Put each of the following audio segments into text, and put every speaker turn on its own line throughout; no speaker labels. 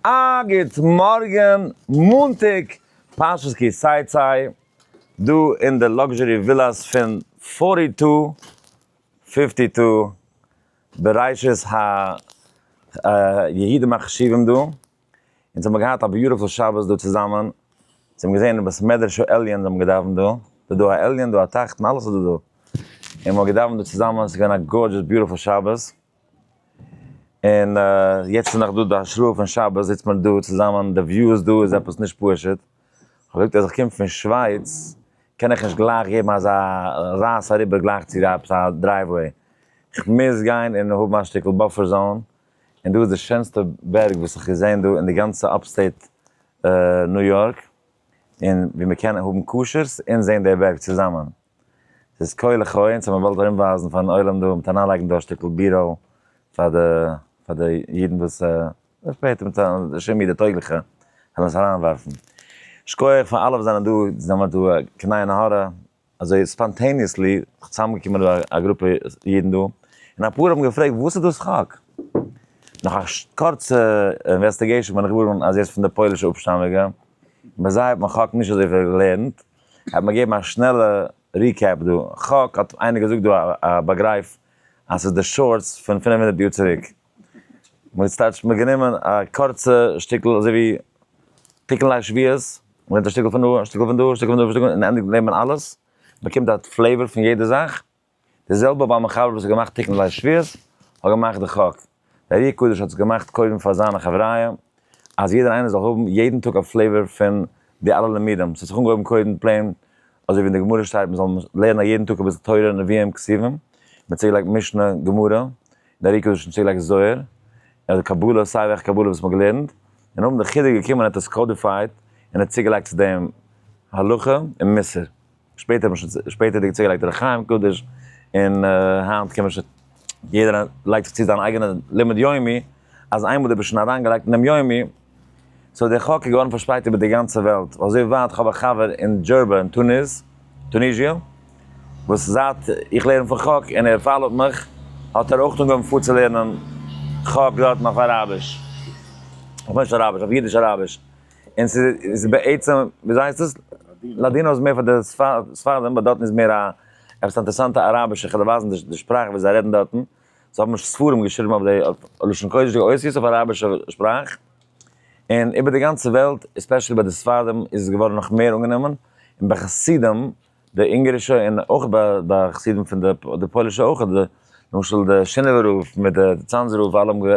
א גוט מארגן, מאנטאג פרשת כי תצא, דא אין די luxury villas פון forty two fifty two בראשית היהודים החשובים דא, אונז האבן געהאט א beautiful שבת דא צוזאמען, אונז האבן געזען אין בית מדרש העליון זיי האבן געדאווענט דא, ס'איז דא א עליון דא א תחתון אלעס איז דא דא, און מ'האט געדאווענט דא צוזאמען, ס'איז געווען א gorgeous beautiful שבת. און יעצט איז נאך דא די השראה פון שבת זיצט מען דא צוזאמען די views דא איז עפעס נישט פשוט, כ'האב געזאגט אז איך קום פון שווייץ קען איך נישט גלייך געבן אזא רייס אריבער גלייך צו עפעס א driveway, כ'מוז גיין און האבן א שטיקל buffer zone, און דא איז די שענסטע בערג וואס איך געזען דא אין די גאנצע upstate ניו יארק, און ווי מ'קען האבן כשר'ס און זען די בערג צוזאמען. ס'איז כה לחי, אונז האבן געוואלט ארומווייזן פארן עולם דא, מיט אריינלייגן דא א שטיקל B-roll פאר די פאר די אידן וואס שפעטער מיט די שמי די טויגליכע וועלן עס אריינווארפן. שכוח פאר אלע וואס זענען דא, זענען דא קיין עין הרע, אזוי spontaneously זיך צוזאמגעקומען דא א גרופע אידן דא, און אפאר האבן געפרעגט וואס איז דאס חק? נאך א קורצע investigation בין איך געוואר געווארן אז ער איז פון די פוילישע אפשטאמיגע, ביי זיי האט מען חק נישט אזויפיל געלערנט, האט מיר געגעבן א שנעלע recap דא, חק האט איינער געזאגט דא א באגרייף אז ס'איז די shorts פון 500 יאר צוריק, מ'האט ס'טייטש מ'האט גענומען א קורצע שטיקל אזוי ווי תיקון ליל שבועות, מ'נעמט א שטיקל פון דא, א שטיקל פון דא, א שטיקל פון דא, א שטיקל פון דא, און ענדיגט נעמט מען אלעס, מ'באקומט א flavor פון יעדע זאך, די זעלבע בעל מחבר וואס האט געמאכט תיקון ליל שבועות האט געמאכט די חק. דער ארי הקדוש האט עס געמאכט קודם פאר זיינע חבריא אז יעדער איינער זאל האבן יעדן טאג א flavor פון די אלע לימודים. ס'האט זיך אנגעהויבן קודם plain אזוי ווי אין די גמרא שטייט מ'זאל לערנען יעדן טאג אביסל תורה נביאים כתובים, מ'האט צוגעלייגט משנה גמרא, דער ארי הקדוש האט צוגעלייגט זוהר, אדער קבלה סיי וועלכע קבלה וואס מ'האט געלערנט, און נאכדעם דער חידא געקומען און האט עס codified און האט צוגעלייגט צו דעם הלכה און מוסר. שפעטער האט מען שוין שפעטערדיג צוגעלייגט אור החיים הקדוש, און היינט קען מען שוין, יעדער לייגט זיך צו זיין אייגענע לימוד יומי, אז איינמאל דו ביסט שוין אריינגעלייגט אין דעם יומי, so דער חק איז געווארן פארשפרייט איבער די גאנצע וועלט, אזוי ווייט כ'האב א חבר אין דזשערבא אין טוניס, טוניזיע, וואס זייט איך לערן פון חק און ער follow ט מיך, האט ער אויך אנגעהויבן פארצולערנען חק דארטן אויף אראביש, אויף נישט אראביש, אויף אידיש אראביש. און ס'איז בעצם, וויאזוי הייסט עס? לאדינא איז מער פאר די ספרדים, but דארטן איז מער א עפעס אינטערעסאנטע אראבישע, כ'וועל דיר ווייזן די שפראך ווי זיי רעדן דארטן, זיי האבן ספרים געשריבן אויף די אויף לשון קודש'דיגע אותיות אויף אראבישע שפראך, און איבער די גאנצע וועלט, especially ביי די ספרדים איז עס געווארן נאך מער אנגענומען, און ביי חסידים, די אונגארישע און אויך ביי ביי חסידים פון די די פוילישע אויך, די למשל די שינאווער רב מיט די צאנזער רב אלע האבן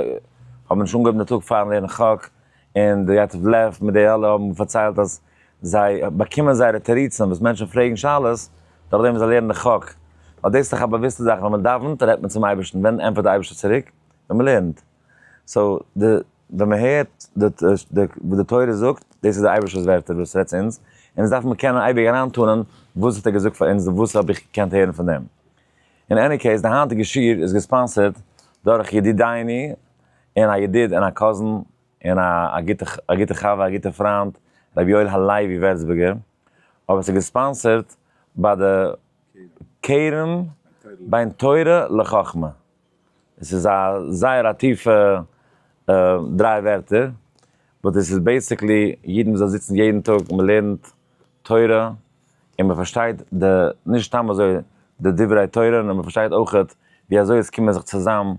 האבן נישט אנגעהויבן די טאג פארן לערנען חק, און די ייטב לב מיט די אלע האבן פארציילט אז זיי באקומען זייערע תירוצים וואס מענטשן פרעגן שאלות דורך דעם וואס זיי לערנען די חק, ווייל דאס איז דאך א באוואוסטע זאך ווען מען דאווענט רעדט מען צום אייבערשטן, ווען ענטפערט די אייבערשטער צוריק? ווען מען לערנט. so די ווען מען הערט די וואס די תורה זאגט, דאס איז די אייבערשטער'ס ווערטער וואס רעדט צו אונז, און עס דארף מען קענען אייביג אריינטאנען וואס האט ער געזאגט פאר אונז און וואס האב איך געקענט הערן פון דעם. אין any case, די היינטיגע שיעור איז גע sponsor ט דורך ידידינו און א ידיד און א cousin און א א גוטע חבר א גוטע פריינט רבי יואל הלוי ווערצבערגער, אבער עס איז גע sponsor ט ביי די קרן בין תורה לחכמה. עס איז א זייער א טיפע דריי ווערטער, but עס איז basically אידן וואס זיי זיצן יעדן טאג און מען לערנט תורה און מען פארשטייט די, נישט סתם אזוי די דברי תורה, נאר מען פארשטייט אויכעט ווי אזוי עס קומען זיך צוזאם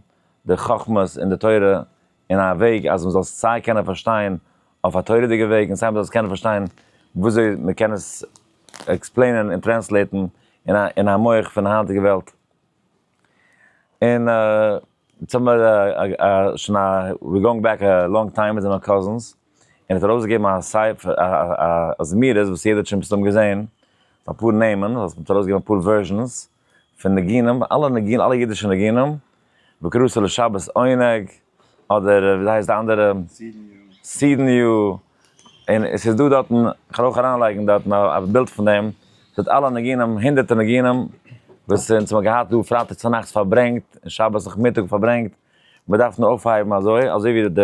די חכמות און די תורה אין א וועג אז מען זאל עס סיי קענען פארשטיין אויף א תורה'דיגע וועג און סיי מען זאל עס קענען פארשטיין וויאזוי מען קען עס explain ען און translate ן אין א מח פון די היינטיגע וועלט. און יעצט האבן מיר שוין א, we going back a long time מיט זיינע cousins, און ער האט ארויסגעגעבן א ספר א זמירות וואס יעדער האט שוין מסתם געזען, אפאר נעמען, וואס מ'האט ארויסגעגעבן אפאר versions פון ניגונים, אלע ניגונים, אלע אידישע ניגונים, וקראת לשבת עונג, אדער ווי הייסט די אנדערע? סידניו. און עס איז דא דארטן, איך וועל אויך אריינלייגן דארטן א בילד פון דעם, עס האט אלע ניגונים, הונדערטער ניגונים, וואס אונז האבן געהאט דא פרייטאג צונאכטס פארברענגט, און שבת נאכמיטאג פארברענגט, מען דארף נאר אויפהייבן אזוי, אזוי ווי די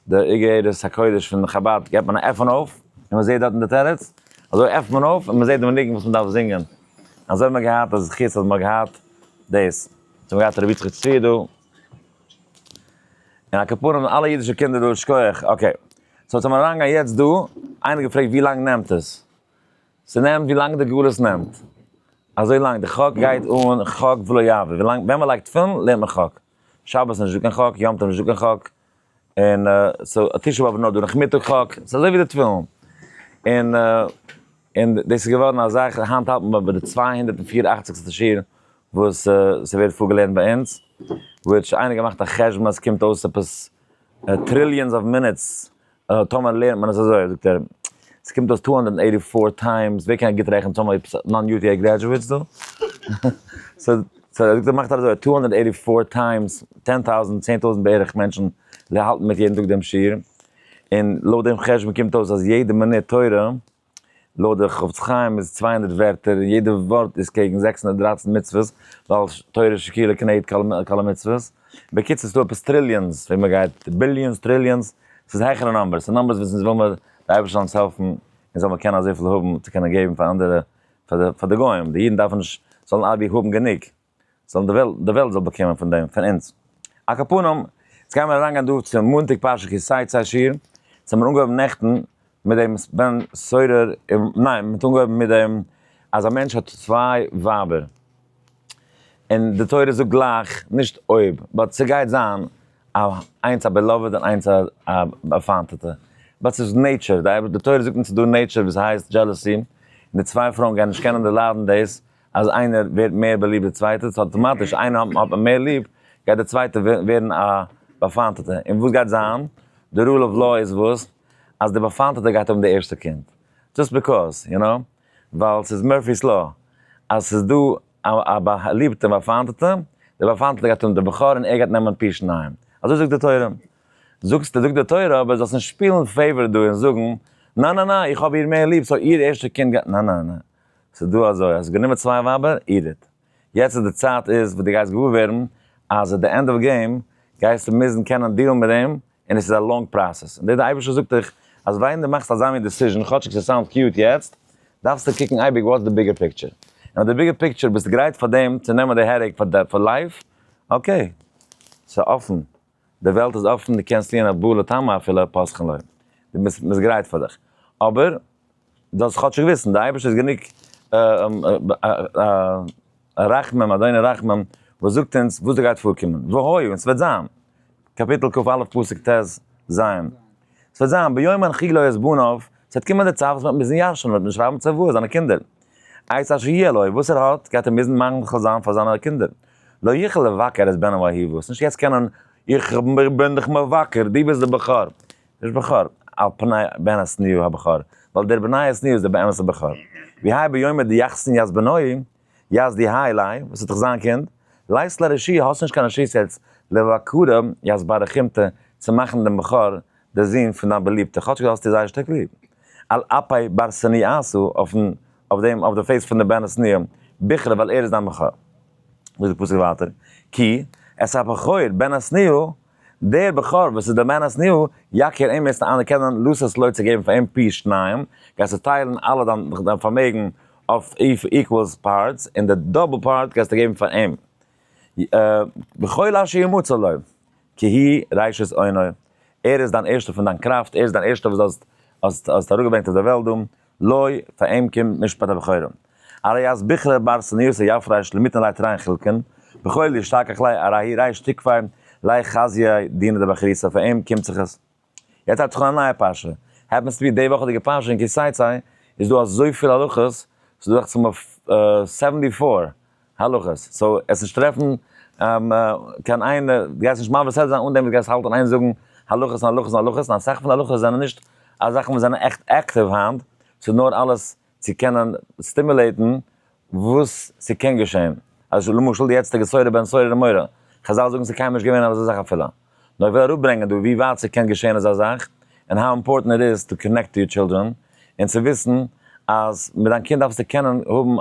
די איגרת הקודש פון חבד געבט מען א עפען אויף, און מען זעט דארטן די תירוץ, אזוי עפנט מען אויף און מען זעט דעם ניגון וואס מען דארף זינגען, אזוי האט מען געהאט א זכות אז מען האט געהאט דאס, אונז האבן געהאט רבי יצחק צבי דא, און על כל פנים אלע אידישע קינדער דא, שכוח, okay. So צום אריינגיין יעצט דא, איינער געפרעגט ווי לאנג נעמט עס? ס'נעמט ווי לאנג די גלות נעמט. אזוי לאנג, די חק גייט אן חק ולא יעבור. ווי לאנג, ווען מ'לייגט תפילין לערנט מען חק. שבת נישט דא קיין חק, יום טוב נישט דא קיין חק. און so תשעה באב איז נאר דא נאכמיטאג חק. ס'איז אזוי ווי די תפילין. און און דאס איז געווארן א זאך, היינט האלט מען ביי די 284 סטע שיעור וואס ס'ווערט פארגעלערנט ביי אונז, which איינער געמאכט א חשבון אז ס'קומט אויס עפעס trillions of minutes, טאמער לערנט מען עס אזוי, זאגט ער, ס'קומט אויס 284 times, ווער קען גוט רעכענען טאמער עפעס non-UTA graduates דא? So זאגט ער מאכט אזוי, 284 times 10,000, 10,000 בערך מענטשן האלטן מיט יעדן טאג דעם שיעור, און לויט דעם חשבון קומט אויס אז יעדע מינוט תורה, לויט די חפץ חיים איז 200 ווערטער און יעדע ווארט איז קעגן 613 מצוות, ווייל תורה שקילה כנגד כל המצוות. בקיצור, ס'איז דא עפעס trillions, ווען מ'גייט billions, trillions, ס'איז העכערע numbers, ס'איז numbers וואס אונז וויל מיר די אייבערשטער זאל אונז העלפן און זאל מיר קענען אזויפיל האבן צו קענען געבן פאר אנדערע, פאר די גוים, די אידן דארפן נישט, זאלן אבי האבן גענוג, זאלן די וועלט, די וועלט זאל באקומען פון דעם, פון אונז. על כל פנים, יעצט גייען מיר אריינגיין דא צום מאנטאג פרשת כי תצא שיעור, יעצט האבן מיר אנגעהויבן נעכטן מיט דעם בן סורר, ניין, מ'האט אנגעהויבן מיט דעם אז א מענטש האט צוויי ווייבער, און די תורה זאגט גלייך, נישט אויב, but ס'גייט זיין א איינס א beloved און איינס א באפיינטעטע, but ס'איז nature, די תורה זאגט אונז ס'איז דא nature וואס הייסט jealousy, און די צוויי פרויען גייען נישט קענען דערליידן דאס אז איינער ווערט מער באליבט די צווייטע, so אטאמאטיש איינער האט מען מער ליב, גייט די צווייטע ווערן א באפיינטעטע, און וואס גייט זיין? די rule of law איז וואס? אז די באפיינטעטע גייט האבן די ערשטע קינד, just because, you know, ווייל ס'איז Murphy's Law, אז ס'איז דא א באליבטע און באפיינטעטע, די באפיינטעטע גייט האבן די בכור און ער גייט נעמען פי שניים. אזוי זאגט די תורה. זאגסטו, זאגט די תורה, אבער זאלסט נישט שפילן favorite דא און זאגן, ניין ניין ניין, איך האב איר מער ליב, so איר ערשטע קינד גייט, ניין ניין ניין. ס'איז דא אזוי, האסט גענומען צוויי ווייבער, eat it. יעצט איז די צייט איז וואס דו גייסט געוואר ווערן אז at the end of game גייסטו מוזן קענען deal ן מיט דעם, און עס איז א long process. און דער אייבערשטער זאגט דיך אז ווען דו מאכסט אזא מין decision, כאטשיג ס' sound cute יעצט, דארפסטו קוקן אייביג what's the bigger picture. און אויף די bigger picture ביסטו גרייט פאר דעם צו נעמען די headache פאר life, okay, ס'איז אפן, די וועלט איז אפן, דו קענסט טוען א בא לטמא אפילו פוסחין לו. דו ביסט, מ'איז גרייט פאר דיך. אבער, זאלסט כאטשיג וויסן, די אייבערשטער איז גענוג רחמים, אדוני רחמים, וואס זאגט אונז וואס דא גייט פארקומען, והיה, און ס'וועט זיין, קאפיטל כ"א פסוק טז, ז, ס'וועט זיין, ביום הנחילו את בניו, ס'וועט קומען די צייט וואס מ'וועט מוזן ירש'נען, מ'וועט מוזן שרייבן צוואה זיינע קינדער, את אשר יהיה לו, וואס ער האט, גייט ער מוזן מנחיל זיין פאר זיינע קינדער, לא יוכל לבכר את בנו האהובה, ס'נישט יעצט קענען, איך בין דיך מבקר, דו ביסט די בכור, נישט בכור, על פני בן השנואה הבכור, ווייל דער בני השנואה איז דער באמת'ע בכור. והי ביומא דיחסן ית בנוי, ית דיהאי ליה, וואס איז דאך זיין קינד, לית ליה רשו, האסט נישט קיין רשות יעצט לבקרה ית בר רחימתא צו מאכן דעם בכור דער זון פון דיין באליבטע, כאטשיג דו האסט איר זייער שטארק ליב. על אפי בר שנואתא, אויפן אויף דעם אויף די face פון די בן השנואה, בכרא ווייל ער איז דיין בכור. זאגט די פסוק ווייטער, כי את הבכור בן השנואה, דער בכור וואס איז דער בן השנואה, יכיר אים וועסטו אנערקענען לתת לו צו געבן פאר אים פי שניים, גייסטו טיילן אלע דיין פארמעגן אויף equals parts, און די double part גייסטו געבן פאר אים. בכל אשר ימצא לו, כי הוא ראשית אונו, ער איז דיין ערשטער פון דיין קראפט, ער איז דיין ערשטער וואס דו האסט אראפגעברענגט אויף דער וועלט דא, לו, פאר אים קומט משפט הבכורים. הרי אז בכרא בר שנואתא יפריש למיתנא ליה תרין חולקין, בכל ישתכח ליה הרי היא ריש תקפיה ליה חזייה דינא דבכריתא, פאר אים קומט זיך עס. יעצט הייבט זיך אן א נייע פרשה, happens to be די וואכעדיגע פרשה אין כי תצא איז דא אזויפיל הלכות, ס'איז דא דאכט זיך מיר 74 הלכות, so עס נישט טרעפן קיין איין, דו גייסט נישט מעביר סדרה זיין אן דעם וואס גייסט האלטן איין זאגן הלכות און הלכות און הלכות, און אסאך פון די הלכות זענען נישט א זאכן וואס זענען עכט active היינט, ס'איז נאר אלעס צו קענען stimulate ן וואס ס'קען געשען. אז למשל די יעצטיגע סורר בן סורר ומורה, חזל זאגן ס'איז קיינמאל נישט געווען אזא זאך אפילו. נאר איך וויל אראפברענגען דא ווי ווייט ס'קען געשען אזא זאך, און how important it is to connect to your children, און צו וויסן אז מיט דיין קינד דארפסטו קענען האבן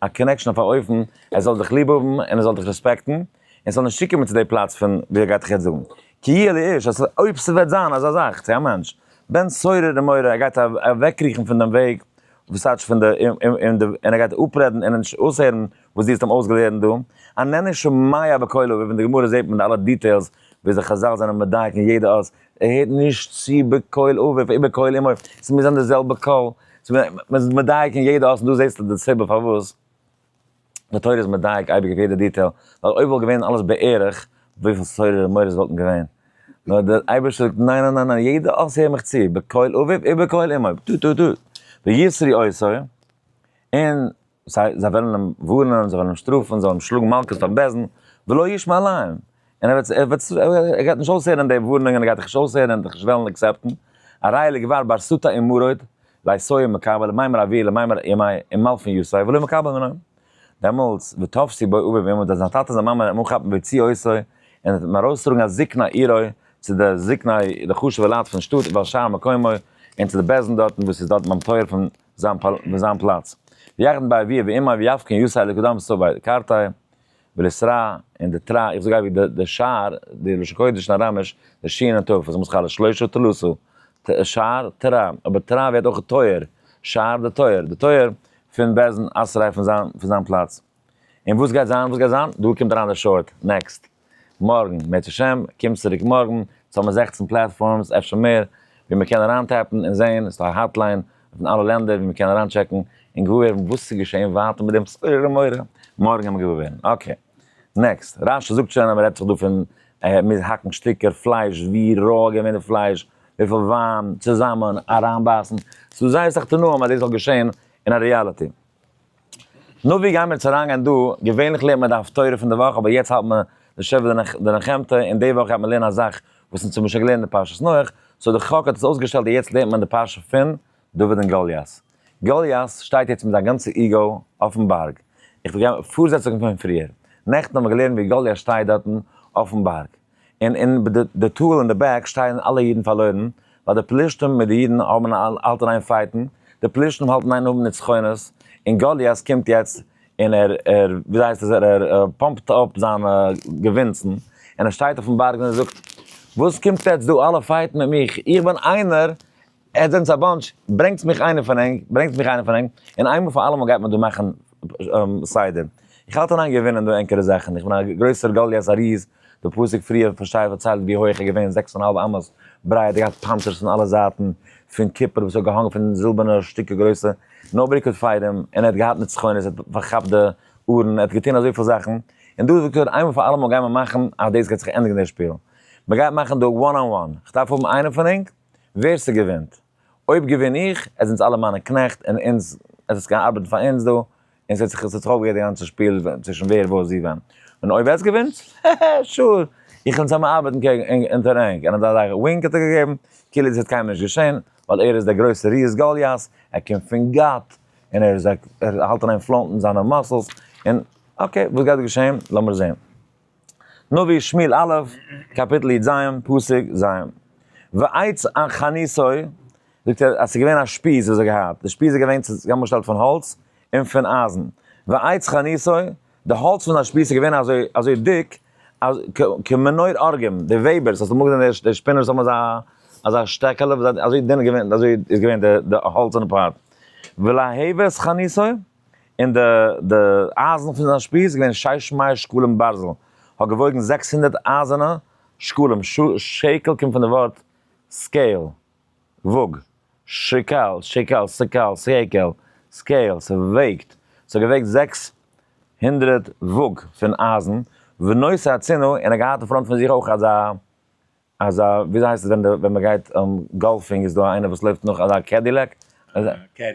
א connection אויף א אופן ער זאל דיך ליב האבן און ער זאל דיך respect ן, און ס'זאל נישט צוקומען צו די פלאץ פון ווי ער גייט דיך יעצט זאגן. כי יהיה לאיש, אז אויב ס'וועט זיין אזא זאך צו א מענטש, בן סורר ומורה, ער גייט אוועקקריכן פון דעם וועג, וואס טייטש פון די, און ער גייט אפרעדן און נישט אויסהערן וואס דו האסט אים אויסגעלערנט דא, איננו שומע בקולו, ווי אין די גמרא זעט מען די אלע details. ווי די חזל זענען מדייק אין יעדע אות, ער הערט נישט צו בקול אביו ובקול אמו, ס'מוז זיין די זעלבע קול, מ'איז מדייק אין יעדע אות און דא זעסטו די סיבה פארוואס די תורה איז מדייק אייביג אויף יעדע detail, ווייל אויב וואלט געווען אלעס בערך וויפיל סורר ומורה'ס וואלטן געווען, נאר דער אייבערשטער זאגט ניין ניין ניין ניין יעדע אות הער מיך צו, בקול אביו ובקול אמו, טו טו טו, ויסרי אותו, און זיי וועלן אים ווארענען, זיי וועלן אים שטראפן, זיי וועלן אים שלאגן מלקות פארן בית דין, ולא ישמע אליהם, און ער וועט, ער וועט, ער גייט נישט אויסהערן די ווארענונגען, ער גייט דיך נישט אויסהערן, ער וועט דיך נישט וועלן accept ן, הרי לגבר בר סוטה ומרוד, ליסוי מקבל, למימר אבי, למימר אמי, ומלפין יוסי, ולא מקבל מנהם. דעמאלטס, ותפסו בו אביו ואמו, וועט זיין טאטע און זיין מאמע אים אנכאפן והוציאו אותו, און וועט אים ארויסטראגן אל זקני עירו, צו די זקני, די חשוב'ע לייט פון שטאט, ואל שער מקומו, און צו די בית דין דארטן, וואס איז דארט ביים טויער פון זיין פלאץ. ויחד באביה ואמה ויבכן יוסי לקדם סבי קרתא ולשרע און די תרא, איך זאג אייביג די שער, די לשון קודש אין אראמיש, די שין און ת', וואס מוז חלה שלושה תלתא, שער תרא, אבער תרא ווערט אויך טויער, שער די טויער, די טויער פון בית דין אסריי פון זיין פלאץ. און וואס גייט זיין, וואס גייט זיין? דא קומט אריין די short, next. מארגן, מערצעשעם, קום צוריק מארגן, אונז האבן 16 platforms, אפשר מער, ווי מען קען אריינ tap ן און זען, עס איז דא א hotline פון אלע לענדער ווי מען קען אריינ check ן און געוואר ווערן וואס איז געשען ווייטער מיט דעם סורר ומורה, מארגן וועט מען געוואר ווערן. okay, next, רשי זאגט שוין אז מען רעדט זיך דא פון מוז האקן שטיקער פלייש, ווי רוי געווען די פלייש, וויפיל וויין, צוזאמען, אריינבייסן, ס'איז דא זייער אסאך תנאים אז דאס זאל געשען אין א reality. נו ווי גיימיר יעצט אריינגיין דא, געווענליך לערנט מען די הפטורה פון די וואך אבער יעצט האלט מען די שבע דנחמתא און די וואך גייט מען לערנען א זאך וואס אונז האבן שוין געלערנט אין פרשת נח, so די חק האט עס אויסגעשטעלט אז יעצט לערנט מען די פרשה פון דוד און גוליית. גוליית שטייט יעצט מיט זיין גאנצע ego אויפן בארג. איך וויל גיין פארזעצונג פון פריער. נעכטן האבן מיר געלערנט ווי גוליית שטייט דארטן אויפן בארג. און אין די טאל אין די back שטייען אלע אידן פארלוירן, ווייל די פלישתים מיט די אידן האבן האלטן איין fight ן, די פלישתים האלטן איין האבן נצחונות, און גוליית קומט יעצט און ער ער וויאזוי הייסט עס ער ער pump ט אפ זיינע געווינסן, און ער שטייט אויפן בארג און ער זאגט, וואס קומט עטץ דא אלע fight ן מיט מיך, איך בין איינער, עטץ זענטס א bunch, ברענגטס מיך איינער פון ענק, ברענגטס מיך איינער פון ענק, און איינמאל פאר אלעמאל גייט מען דא מאכן סדר. איך האלט אין איין געווינען דא ענקערע זאכן, איך בין א גרויסער גוליית א ריז, די פסוק פריער פארשטיי פארציילט ווי הויך ער געווען זעקס און האלב אמות ברייט, ער געהאט פאנצערס פון אלע זייטן, פון קופער וואס האט געהאנגען פון זילבערנע שטיקער גרויסע, nobody could fight him, און ער האט געהאט נצחונות, ער האט פארכאפט די ארון, ער האט געטון אזויפיל זאכן, און דא זאגט ער איינמאל פאר אלעמאל גיימער מאכן אז דאס גייט זיך ענדיגן די שפיל, מען גייט מאכן דא one on one, כ'דארף האבן איינעם פון ענק, ווער ס'געווינט. אויב געווין איך, עס זענטס אלע מיינע קנעכט און אונז, עס איז קיין ארבעטן פאר אונז דא, און ס'האט זיך עס האט זיך אויפגעהערט די גאנצע שפיל צווישן ווער וואס זי ווען. און אויב עס געווינט, העהע, sure, איך און צוזאמען ארבעטן קעגן אונטער ענק. און אזא wink האט ער געגעבן, כאילו עס וועט קיינמאל נישט געשען, ווייל ער איז דער גרויסער ריז גוליית, ער קומט פון גאט, און ער איז א ער האלט אין איין flaunt ן זיינע muscles, און okay, וואס גייט דא געשען? לאמיר זען. נביא שמואל א', קאפיטל י ז, פסוק ז. ועץ חניתו, זאגט ער אז ס'איז געווען א שפיז וואס ער האט געהאט, די שפיז איז געווען צוזאמגעשטעלט פון האלץ און פון אייזן. ועץ חניתו, די האלץ פון זיין שפיז איז געווען אזוי אזוי דיק, אז כמנור ארגים, די וועבערס, האסט אמאל געזען די שפינערס האבן אזא אזא שטעקעלע, אזוי דין איז געווען, אזוי איז געווען די האלצערנע part. ולהבת חניתו, און די די אייזן פון זיין שפיז איז געווען שש מאות שקלים ברזל, האט געוואויגן 600 אייזערנע שקלים, שקל קומט פון די ווארט scale, וואג, שקל, שקל, סקל, סעקל, scale, ס'וועגט, ס'האט געוועגט 600 וואג פון אייזן, ונושא הצינה, און ער האט געהאט אין front פון זיך אויך אזא אזא וויאזוי הייסט עס ווען די ווען מען גייט golfing איז דא איינער וואס לויפט נאך אזא Cadillac?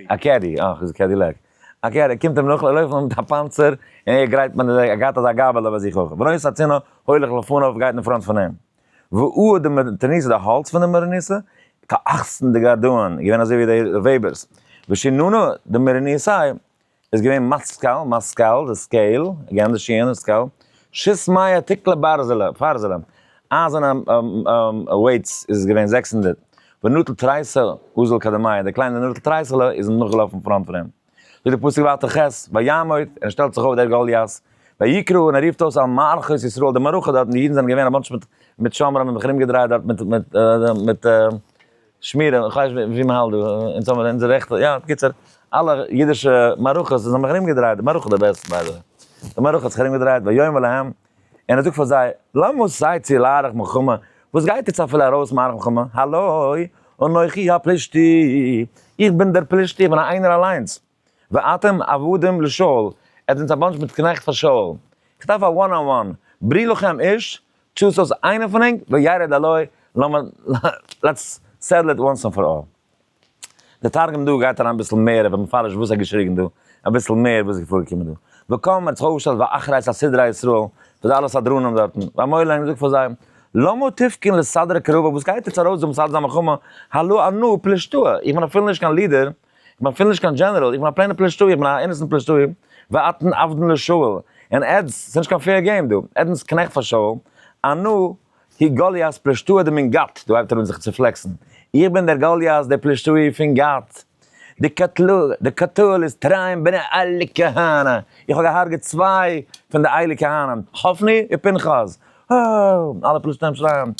א caddy, אה כ'זאג Cadillac. א caddy קומט אים נאך לויפן מיט א פאנצער און ער גרייט מען ער געהאט אזא גאבעלע ביי זיך אויך. ונושא הצינה הולך לפניו גייט אין front פון אים. ועוד די מטרוניתא די האלץ פון די מטרוניתא כאחסן דגרדאין געווען אזוי ווי די וועבערס. ושיננא דמטרוניתא איז געווען מסקל, מסקל, די scale, again די שין איז scale, שית מאה תקלי ברזלא, פרזלא, אייזערנע weights איז געווען 600, ונטל תריסר אזל קדמיה, די קליינע נטל תריסר'לע איז אים נאכגעלאפן front פון אים. זאגט די פסוק ווייטער ח', ויעמוד, און ער שטעלט זיך אויף דער גוליית, ויקרא, און ער רופט אויס על מערכות ישראל, די מערכה דארטן, די אידן זענען געווען א bunch מיט מיט שומרים און זיך ארומגעדרייט דארט מיט מיט מיט שמירה, איך ווייס נישט ווי מען האלט דא, אונז האבן אונזער רעכטע, יא, בקיצור, אלע אידישע מערכות זיי האבן זיך ארומגעדרייט, די מערכה די בעסטע by the way, די מערכה האט זיך ארומגעדרייט, ויאמר להם, און ער זאגט פאר זיי, למה תצאו לערוך מלחמה, וואס גייט עטס אפילו ארויס מערוך מלחמה, הלא אנכי הפלישתי, איך בין דער פלישתי, איך בין א איינער אליינס, ואתם עבדים לשאול, עטס זענטס א bunch מיט קנעכט פאר שאול, איך דארף א one on one, ברו לכם איש, choose אויס איינער פון ענק, וירד אלי, לאמיר, let's settle it once and for all. די תרגום דא גייט אריין אביסל מער, ער מפרש וואס ער האט געשריגן דא, אביסל מער וואס איז פארגעקומען דא. וקם האט זיך אויפגעשטעלט ואחרי את סדרי ישראל, פאר די אלע סדרנים דארטן, ואמר להם זאגט פאר זיי, למה תפקון לסדרה קרבה, וואס גייט עטס ארויס דא מסדר זיין מלחמה, הלא אנא פלשתאה, איך בין אפילו נישט קיין leader, איך בין אפילו נישט קיין general, איך בין א plain ע פלשתאה, איך בין א innocent פלשתאה, ואתן עבדין לשאול, און עטס, ס'איז נישט קיין fair game דא, עטס קנעכט פאר שאול, אנא הוא גוליית פלשתאה דמן גת, דא הייבט ער אן זיך צו flex ן, איך בין דער גוליית דער פלשתאי פון גת, די קטל איז תרין בני עלי כהנא, איך האב געהארגעט צוויי פון די עלי כהנים, חפני און פנחס, אה, אלע פלשתים שרייען,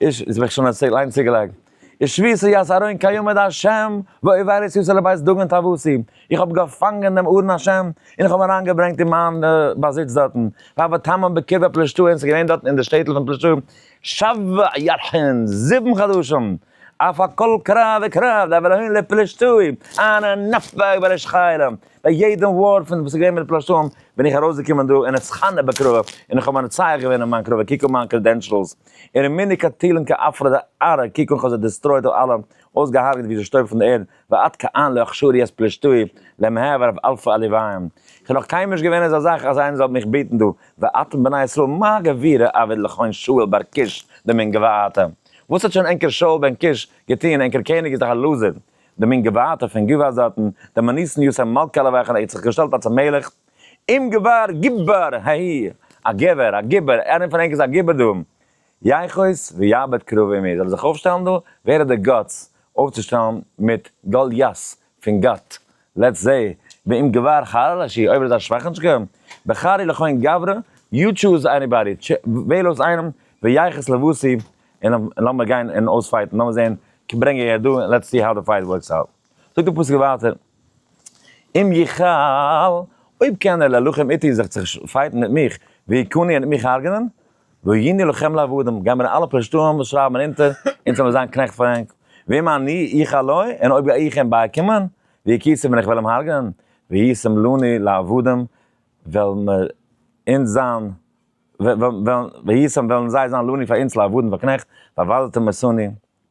איש, איז מיך שוין אליין צוגעלייגט, ושביתה ית ארון כימד השם ועוברת יתר לבית דגון תבוסי, איך האב געפאנגען דעם ארון השם און איך האב אריינגעברענגט אין מיין באזיץ דארטן, והוה תמן בקרבי פלשתאה און ס'איז געווען דארטן אין די שטעטל פון פלשתאה שבע ירחין, 7 חדשים, אף על כל קרב וקרב דהוה להון לפלשתאה, אנא נפק בריש חילא, ביי יעדן war פון וואס איז געווען מיט די פלשתאים בין איך ארויסגעקומען דא און אתחנא בקרבא און איך האב מנצח געווען אין מיין קרבא, קוק אן מיין credentials, און רמינהו קטילן כעפרא דארעא, קוק אן כ'האב זיי destroyed אלע, אויסגעהארגעט ווי די שטויב פון די ערד, ועד כאן לא הכשרו את פלשתאה למהר אלפא עליוויים. כ'האב נאך קיינמאל נישט געווען אזא זאך אז איינער זאל מיך בעטן דא, ואתם בני ישראל מה גבורה עביד לכון שאול בר קיש דמן גבעתה? וואס האט שוין ענקער שאול בן קיש געטוען, ענקער קעניג איז דאך א loser, דמן גבעתה פון גבעה דארטן, דמניסן יוסי מלכא עליווייכן ער האט זיך געשטעלט אלס א מלך, אם גבר גיבור ההיא, א גבר, א גיבור, איינער פון ענק איז א גיבור דא, יחוס ויאבד קרוב עמי, זאל ער זיך אויפשטעלן דא, ווער האט די guts אויפצושטעלן מיט גוליית פון גת, let's see, ואם גבר חלש הוא, אויב ער איז א שוואכינטשקע, בחרי לכון גברא, you choose anybody, וועל אויס איינעם, ויחוס לבושי, און לאמיר גיין און אויס fight ן, לאמיר זען, ברענג אהער דא, און let's see how the fight works out. זאגט די פסוק ווייטער, אם יוכל, אויב קען ער להלחם איתי זיך צו fight ן מיט מיך, והכני און מיך הרג'נען, והיינו לכם לעבדים, גייען מיר אלע פלשתים וואס שרייבן אונטער, אונז זאל מיר זיין קנעכט פאר ענק, ואם אני אוכל לו, און אויב גיי איך אים בייקומען, והכיתיו ווען איך וועל אים הרג'נען, והייתם לנו לעבדים, וועלן מיר אונז זיין, והייתם וועלן זיי זיין לנו פאר אונז לעבדים פאר קנעכט, ועבדתם אותנו,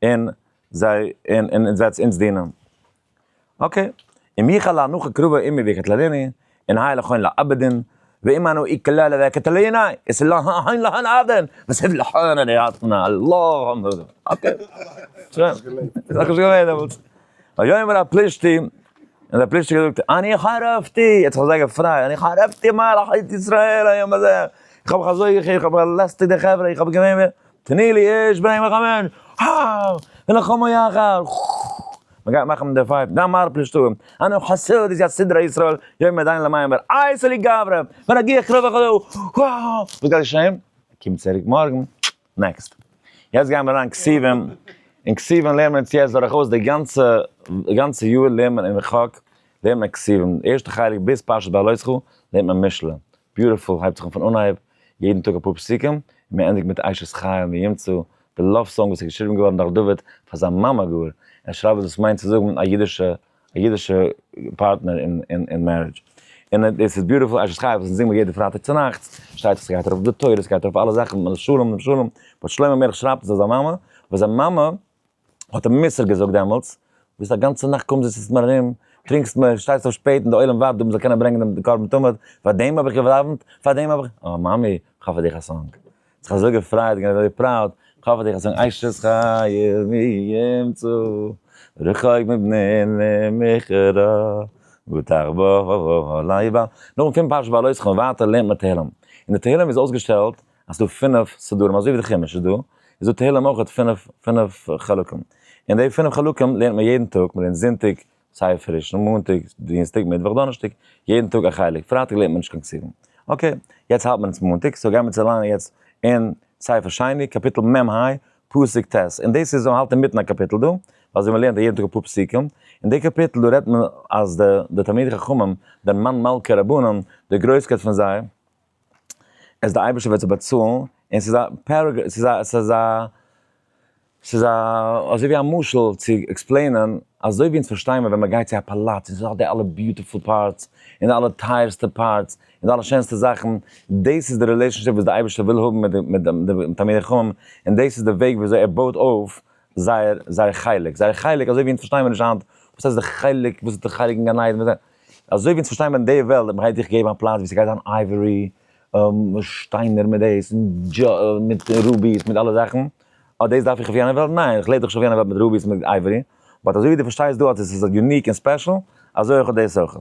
און זיי, און אונז וועטס אונז דינען. okay, אם יוכל לאנוכי קרבה עמי ויקטלני, און הי לכון לאבדין, ואם אנא אקללה ויקטלני, איז להון להון אבדין, וסיב להון אני יתנה, אללה, okay. שוין, איז דאך נישט געווען דעמאלטס. ויאמר הפלישתי, און דער פלישתי האט געזאגט, אני חרפתי, ער האט זיך אזוי געפרייט, אני חרפתי מעל אחית ישראל היום הזה, איך האב מיך אזוי געכיפט, איך האב באלעסטיגט די חברה, איך האב געווען, תנו לי איש בני מלחמה, הא! ולחמו יחד, מען גייט מאכן די fight, ואמר פלשתאה, אנא חסוד איז יסדרה ישראל, יום עדיין למים, אייסע לי גברא, ונגיח קרוב וכדו', וואס גייט געשען? קומט צוריק מארגן, next. יעצט גייען מיר אריין כתובים, אין כתובים לערנען מיר אונז יעצט דורכאויס די גאנצע, די גאנצע יאר לערנט מען אין חק, לערנט מען כתובים, די ערשטע חלק ביז פרשת בהעלותך לערנט מען משלי, beautiful, הייבט זיך אן פון אנהייב, יעדן טאג אפאר פסוקים, און מען ענדיגט מיט אשת חיל מי ימצא, די love song וואס איז געשריבן געווארן דורך דוד פאר זיין מאמע גאר, ער שרייבט וואס דאס מיינט צו זאגן א אידישע א אידישע פארטנער אין marriage. און דאס איז beautiful אשת חיל וואס אונז זינגען מיר יעדע פרייטאג צונאכטס, שטייט עס גייט ארויף די תורה, עס גייט ארויף אלע זאכן, שלום שלום, וואס שלמה המלך שרייבט עס אויף זיין מאמע, וואס זיין מאמע האט אים מוסר געזאגט דעמאלטס, ביסט א גאנצע נאכט קומזיצסט מיר ארום, טרינקסט מיר, שטייסט אויף שפעט און די עולם ווארט דא מ'זאל קענען ברענגען דעם קרבן תמיד, פאר דעם האב איך געדאווענט? פאר דעם האב איך, אה מאמי, כ'האב פאר דיך א song. זיך אזוי געפרייט, געווען אזוי proud, כ'האב פאר דיך א song, אשת חיל מי ימצא, רחוק מבני מכרה, בטח בה ליבם. נאכן פון פרשת בהעלותך און ווייטער לערנט מען תהלים. אין די תהלים איז אויסגעשטעלט אז ס'דא פינף סדרים, אזוי ווי די חומש איז דא, איז דא תהלים אויך פינף חלקים. און די פינף חלקים לערנט מען יעדן טאג, מען לערנט זונטאג, ספר ראשון, מאנטאג, דינסטאג, מיטוואך, דאנערשטאג, יעדן טאג א חלק, פרייטאג לערנט מען נישט קיין כתובים. okay, יעצט האלט מען אונז מאנטאג, so גיימיר צו ליינען יעצט אין ספר שני, קאפיטל מ ה, פסוק ט', און דאס איז, מ'האלט אינמיטן א קאפיטל דא, ווייל אזוי מ'לערנט יעדן טאג אפאר פסוקים, אין די קאפיטל דא רעדט מען אז די תלמידי חכמים, די מאן מלכי רבנן, די גרויסקייט פון זיי, אז די אייבערשטער וועט זיי באצאלן, און ס'איז א paragraph, ס'איז א, ס'איז א, ס'איז א, אזוי ווי א משל צו explain ען, אזוי ווי אונז פארשטייען מיר ווען מ'גייט צו א פאלאץ און ס'איז דא די אלע beautiful parts, און די אלע טייערסטע parts, און די אלע שענסטע זאכן, דאס איז די relationship וואס די אייבערשטער וויל האבן מיט די מיט די תלמידי חכמים, און דאס איז די וועג ווי אזוי ער בויט אויף זייער זייער חלק, זייער חלק אזוי ווי אונז פארשטייען מיר נישט היינט וואס הייסט די חלק, וואס איז די חלק אין גן עדן, אזוי ווי אונז פארשטייען מיר אין די וועלט אז מ'גייט דיך געבן א פלאץ ווי ס'גייט זיין ivory, שטיינער מיט דאס, און מיט rubies, מיט אלע זאכן, אה דאס דארף איך אויף יענע וועלט? ניין, איך לעב דאך נישט אויף יענע וועלט מיט rubies מיט ivory, but אזוי ווי דו פארשטייסט דא אז עס איז unique און special, אזוי אויך דאס אויך.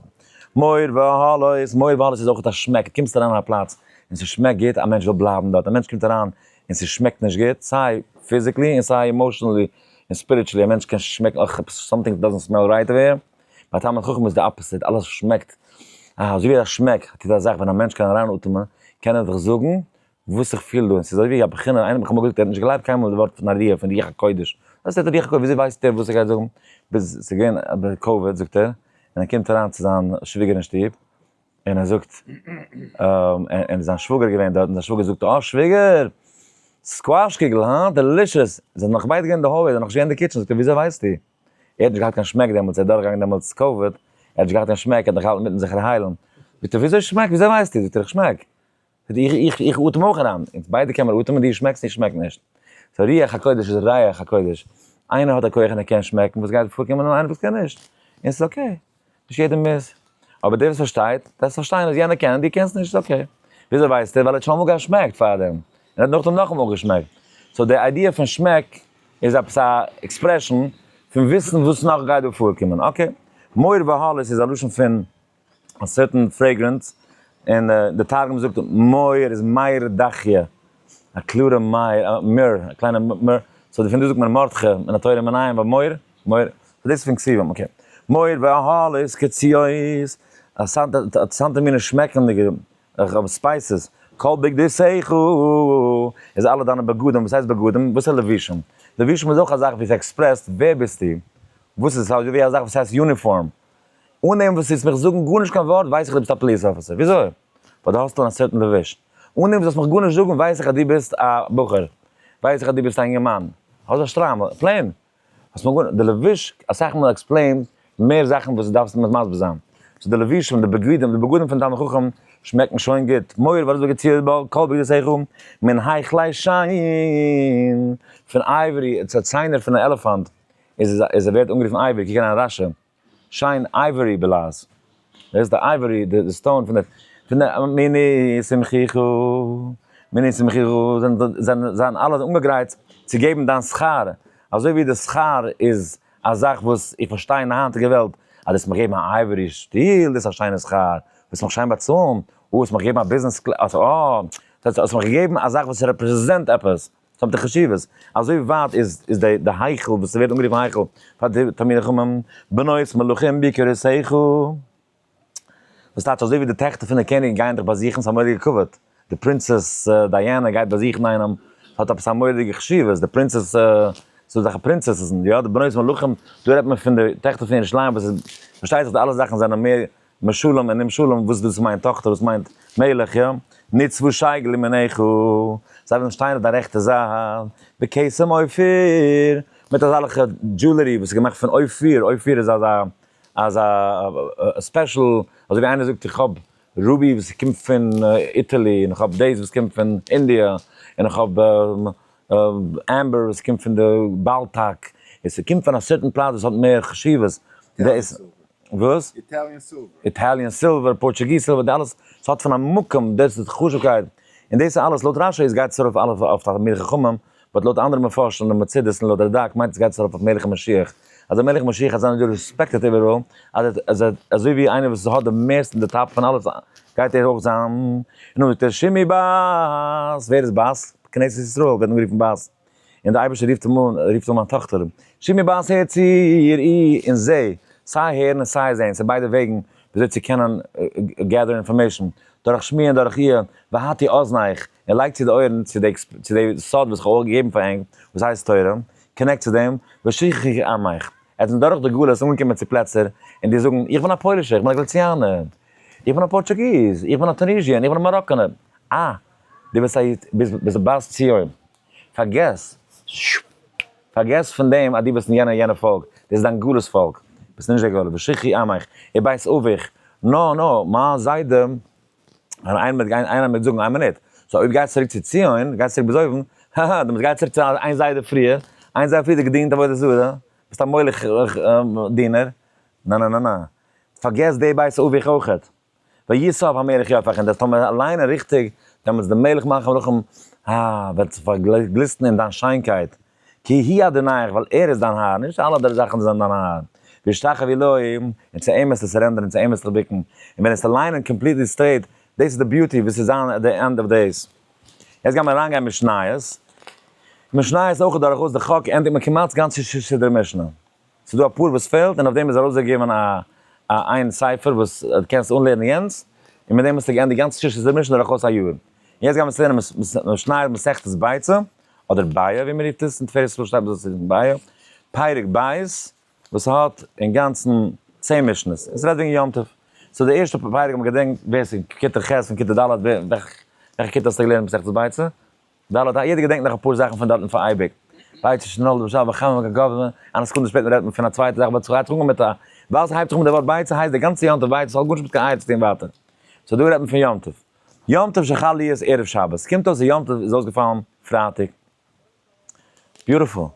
מור ואהלות, מור ואהלות איז אויך א שמעק, דו קומסט אריין אין א פלאץ און ס'שמעקט גוט, א מענטש וויל בלייבן דארט, א מענטש קומט אריין און ס'שמעקט נישט גוט, סיי physically און סיי emotionally און spiritually, א מענטש קען שמעקן אך עפעס something doesn't smell right over here, ביי תלמיד חכם איז די opposite, אלעס שמעקט, אה אזוי ווי א שמעק טוט א זאך ווען א מענטש קען אריין אטעמען קען ער דיך זאגן וואס איך פיל דא, און ס'איז אזוי ווי א בחינה, איינער האט מיך אמאל געזאגט ער האט נישט געגלייבט קיינמאל די ווארט פון א רוח, פון רוח הקודש, וואס הייסט רוח הקודש, וויאזוי ווייסט ער וואס ער גייט זאגן, ביז ס'איז געווען ביי COVID זאגט ער, און ער קומט אריין צו זיין שוויגער אין שטוב, און ער זאגט, און זיין שוואגער איז געווען דארט, און זיין שוואגער זאגט, אה שוויגער, squash קוגל, הא? delicious! זיי זענען נאך ביידע געווען אין די hallway, זיי זענען נאך נישט געווען אין די kitchen, זאגט ער, וויאזוי ווייסטו? ער האט נישט געהאט קיין שמעק דעמאלטס, ער איז דורכגעגאנגען דעמאלטס COVID, ער האט נישט געהאט קיין שמעק, ער האט נאך געהאלטן מיטן זיך ערהיילן. זאגט ער, וויאזוי שמעק, וויאזוי ווייסטו? זאגט ער, איך שמעק. זאגט ער, איך, איך אטעם אויך אריין, אונז ביידע קען מיר אטעמען, דו שמעקסט, איך שמעק נישט. so רוח הקודש איז ריח הקודש. איינער האט א כח און ער קען שמעקן וואס גייט פארקומען און איינער וואס קען נישט. און ס'איז okay. נישט יעדער מוז. אבער דער וואס פארשטייט, דארף פארשטיין אז יענער קען און דו קענסט נישט, איז okay. וויאזוי ווייסט ער? ווייל ער האט שוין אמאל געשמעקט פארדעם. און ער האט נאכדעם נאכאמאל געשמעקט. so די idea פון שמעק איז עפעס א expression פון וויסן וואס נאך גייט דא פארקומען. okay. מור ואהלות איז א לשון פון א certain fragrance, און די תרגום זאגט מור איז מאיר דכיא, א קלארע מאיר, מיר, א קליינע מיר, so פון דא זאגט מען מרדכי, מן התורה מנין, ווייל מור, מור, so דאס איז פון כתובים, okay. מור ואהלות קציעות, א אינטערעסאנטע מינע שמעקענדיגע spices, כל בגדותיך איז אלע דיינע בגדים, וואס הייסט בגדים? וואס איז לבושים? לבושים איז אויך א זאך ווי עס express ט ווער ביסטו, וואס איז עס, אזוי ווי א זאך וואס הייסט uniform, אן דעם וואס דו וועסט מיך זאגן גארנישט קיין ווארט ווייס איך דו ביסט א police officer. וויאזוי? ווייל דו האסט אן א certain לבוש. אן דעם וואס דו זאלסט מיך גארנישט זאגן ווייס איך אז דו ביסט א בחור. ווייס איך אז דו ביסט א אינגערמאן. האסט א שטריימל. plain. האסט מיר גארנישט. די לבוש אסאך מאל explain ט מער זאכן וואס דו דארפסט מיר מסביר זיין. so די לבושים, די בגדים, די בגדים פון תלמיד חכם שמעקן שוין גוט. מור וואס דו געציהט בה כל בגדותיך מן היכלי שן. פון ivory, ציינער פון א עלעפאנט. איז איז ער ווערט אנגערופן ivory, קוק אריין רשי. שיין ivory בלעז. דאס איז די ivory, די stone פון די, פון די מיני שמחיכו, מיני שמחיכו זענען זענען אלע אנגעגרייט צו געבן דיין שכר, אזוי ווי די שכר איז א זאך וואס איך פארשטיי אין די היינטיגע וועלט, אז דאס מיך געבן א ivory שטיל, דאס איז א שיינע שכר, וועסט מיך שיין באצאלן, או האסט מיך געגעבן א business class, אה, האסט מיך געגעבן א זאך וואס represent עפעס. ס'האט די חשיבות. אזוי ווייט איז איז די די היכל וואס ס'ווערט אנגערופן היכל פאר די תלמידי חכמים, בנות מלכים ביקרותיך. וואס טייטש אזוי ווי די טעכטער פון די קעניגן גייען דיך באזוכן, ס'איז א מורא'דיגע כבוד. די princess Diana גייט באזוכן איינעם, ס'האט עפעס א מורא'דיגע חשיבות. די princess, ס'איז דאך א princesses, יא, די בנות מלכים, דא רעדט מען פון די טעכטער פון ירושלים וואס איז, פארשטייט זיך די אלע זאכן זענען מער משלים און נמשלים, וואס דאס מיינט טאכטער, וואס מיינט מלך, יא? נצבו שייגל לימינך, זיי וועלן שטיין אויף דיין רעכטע זייט, בכתם אופיר, מיט אזאלעכע jewelry וואס איז געמאכט פון אופיר, אופיר איז אזא אזא special, אזוי ווי איינער זאגט איך האב ruby וואס קומט פון Italy, און איך האב דאס וואס קומט פון India, און איך האב amber וואס קומט פון די באלטאק, און ס'קומט פון א certain פלאץ וואס האט מער חשיבות. וואס?
Italian silver.
Italian silver, Portuguese silver, די אלעס, ס'האט פון א מקום, דאס איז חשובקייט, און דאס איז אלעס, לויט רשי איז גייט עס ארויף אלעס אויף תלמידי חכמים, but לויט אנדערע מפרשים, די מצודות און לויט רדק מיינט עס גייט עס ארויף אויף מלך המשיח, אז דער מלך משיח האט זיין respected איבעראל, אז אז אזוי ווי איינער וואס האט די מערסטע אין די top פון אלעס, גייט ער אויך זיין, און נאכדעם זאגט ער שמעי בת, ווער איז בת? כנסת ישראל ווערט אנגערופן בת. און דער אייבערשטער רופט אים אן, רופט אן מיין טאכטער, שמעי בת הער צו וראי און זע, סיי הערן און סיי זען, ס'איז ביידע וועגן וויאזוי צו קענען gather information, דורך שמיעה און דורך ראיה, והטי אזניך, און לייג צו די אויערן צו די צו די סוד וואס איך האב אויך געגעבן פאר ענק, וואס הייסט תורה, connect צו דעם, ושכחי עמך. עטס זענט דורך די גלות אנגעקומען צו פלעצער, און די זאגן, איך בין א פוילישער, איך בין א גאליציאנער, איך בין א Portuguese, איך בין א Tunisian, איך בין א מאראקאנער, אה! דו ביסט א ביסט בת ציון, פארגעס, פארגעס פון דעם אז דו ביסט אין יענע יענע פאלק, דאס איז דיין גלות פאלק, ביסט נישט דער גלות, ושכחי עמך, ובית אביך, נא נא, מיין זיידע, און איינער וועט גיין איינער וועט זאגן איין מינוט, so אויב גייסט צוריק צו ציון, גייסט צוריק ביז אויבן, האהא, דו מוזט גיין צוריק צו איין זיידע פריער, איין זיידע פריער האט געדינט עבודה זרה, ביסט א מולך דינער, נא נא נא נא, פארגעס די בית אביך אויכעט. ויסב המלך יפח, און דאס טאמער ליינען ריכטיג, דעמאלטס די מלך מלכי המלכים ה וועט זיך פארגליסטן אין דיין שיינקייט, כי הוא אדוניך, ווייל ער איז דיין האר, נישט אלע אנדערע זאכן זענען דיין האר, וישתחוו לו, און צו אים וועסטו surrender ן און צו אים וועסטו דיך בוקן, און ווען עסטו ליינען completely straight, דאס איז די beauty וואס איז זיין at the end of days. יעצט גיימער אריינגיין משניות, משניות אויך דורכאויס די חק ענדיגט מען כמעט גאנץ ששה סדרי משנה. ס'איז דא אפאר וואס פעלט און אויף דעם איז ארויסגעגעבן א א איין ספר וואס דו קענסט אנלערנען יענץ, און מיט דעם האסטו געענדיגט גאנץ ששה סדרי משנה דורכאויס א יאר. און יעצט גיימיר עס לערנען משניות מסכת ביצה, אדער ביעא ווי מ'רופט עס, אין תפארת ישראל שטייט מ'זאל עס רופן ביעא, פרק ב', וואס האט אינגאנצן 10 משניות, און ס'רעדט וועגן יום טוב. so די ערשטע פרק האט מען געדענקט ווער ס'איז כיתה ח' און כיתה ד', וועלכע כיתה האסטו געלערנט מסכת ביצה? ד' א יעדער געדענקט נאך אפאר זאכן פון דארטן פאר אייביג. בית שנולד בשעה וחמה כגובה, א סעקונדע שפעטער רעדט מען פון א צווייטע זאך but ס'הייבט זיך אן מיט א, ווייל ס'הייבט זיך אן מיט די ווארט ביצה הייסט די גאנצע יום טוב ביצה ס'האט גארנישט מיט קיין אייער צו טון ווייטער. so דא רעדט מען פון יום טוב. יום טוב שחל להיות ערב שבת. קומט אויס די יום טוב איז אויסגעפאלן פרייטאג. beautiful.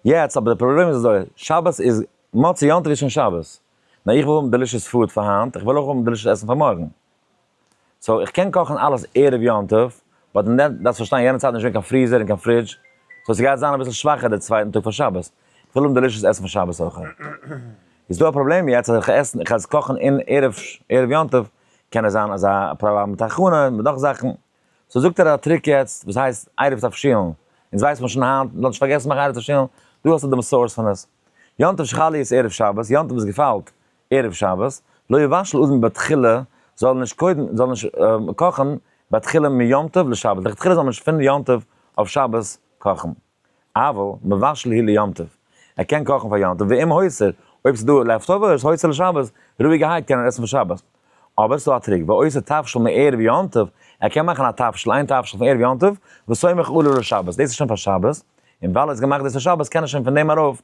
יעצט אבער די פראבלעם איז אזוי, שבת איז מוצאי יום טוב איז שוין שבת. נאר איך וויל האבן delicious food פאר היינט, איך וויל אויך האבן delicious עסן פאר מארגן. so איך קען קאכן אלעס ערב יום טוב, but אין דעם דארפסט פארשטיין יענע צייט איז נישט געווען קיין freezer און קיין fridge, so ס'גייט זיין אביסל שוואכער די צווייטן טאג פאר שבת, איך וויל האבן delicious עסן פאר שבת אויך. איז דא א פראבלעם יעצט אז איך עסן איך עס קאכן אין ערב ערב יום טוב, קען עס זיין אזא פראבלעם מיט הכנה מיט נאך זאכן, so זאגט ער א trick יעצט וואס הייסט עירוב תבשילין, אונז ווייסט מען שוין היינט, מ'זאל נישט פארגעסן מאכן עירוב תבשילין, דא האסטו דעם source פון עס. יום טוב שחל להיות ערב שבת, יום טוב איז געפאלט ערב שבת, לא יבשל אדם בתחילה, זאל נישט קודם, זאל נישט קאכן בתחילה מיום טוב לשבת, לכתחילה זאל מען נישט פון יום טוב אויף שבת קאכן, אבל מבשל הוא ליום טוב, ער קען קאכן פאר יום טוב, ואם הותיר, אויב ס'איז דא leftovers, הותיר לשבת, רואיגערהייט קען ער עסן פאר שבת. אבער ס'איז דא א trick, ועושה תבשיל מערב יום טוב, ער קען מאכן א תבשיל, איין תבשיל פון ערב יום טוב, וסומך עליו לשבת, דאס איז שוין פאר שבת, און ווייל ער האט געמאכט דאס פאר שבת קען ער שוין פון דעם ארויף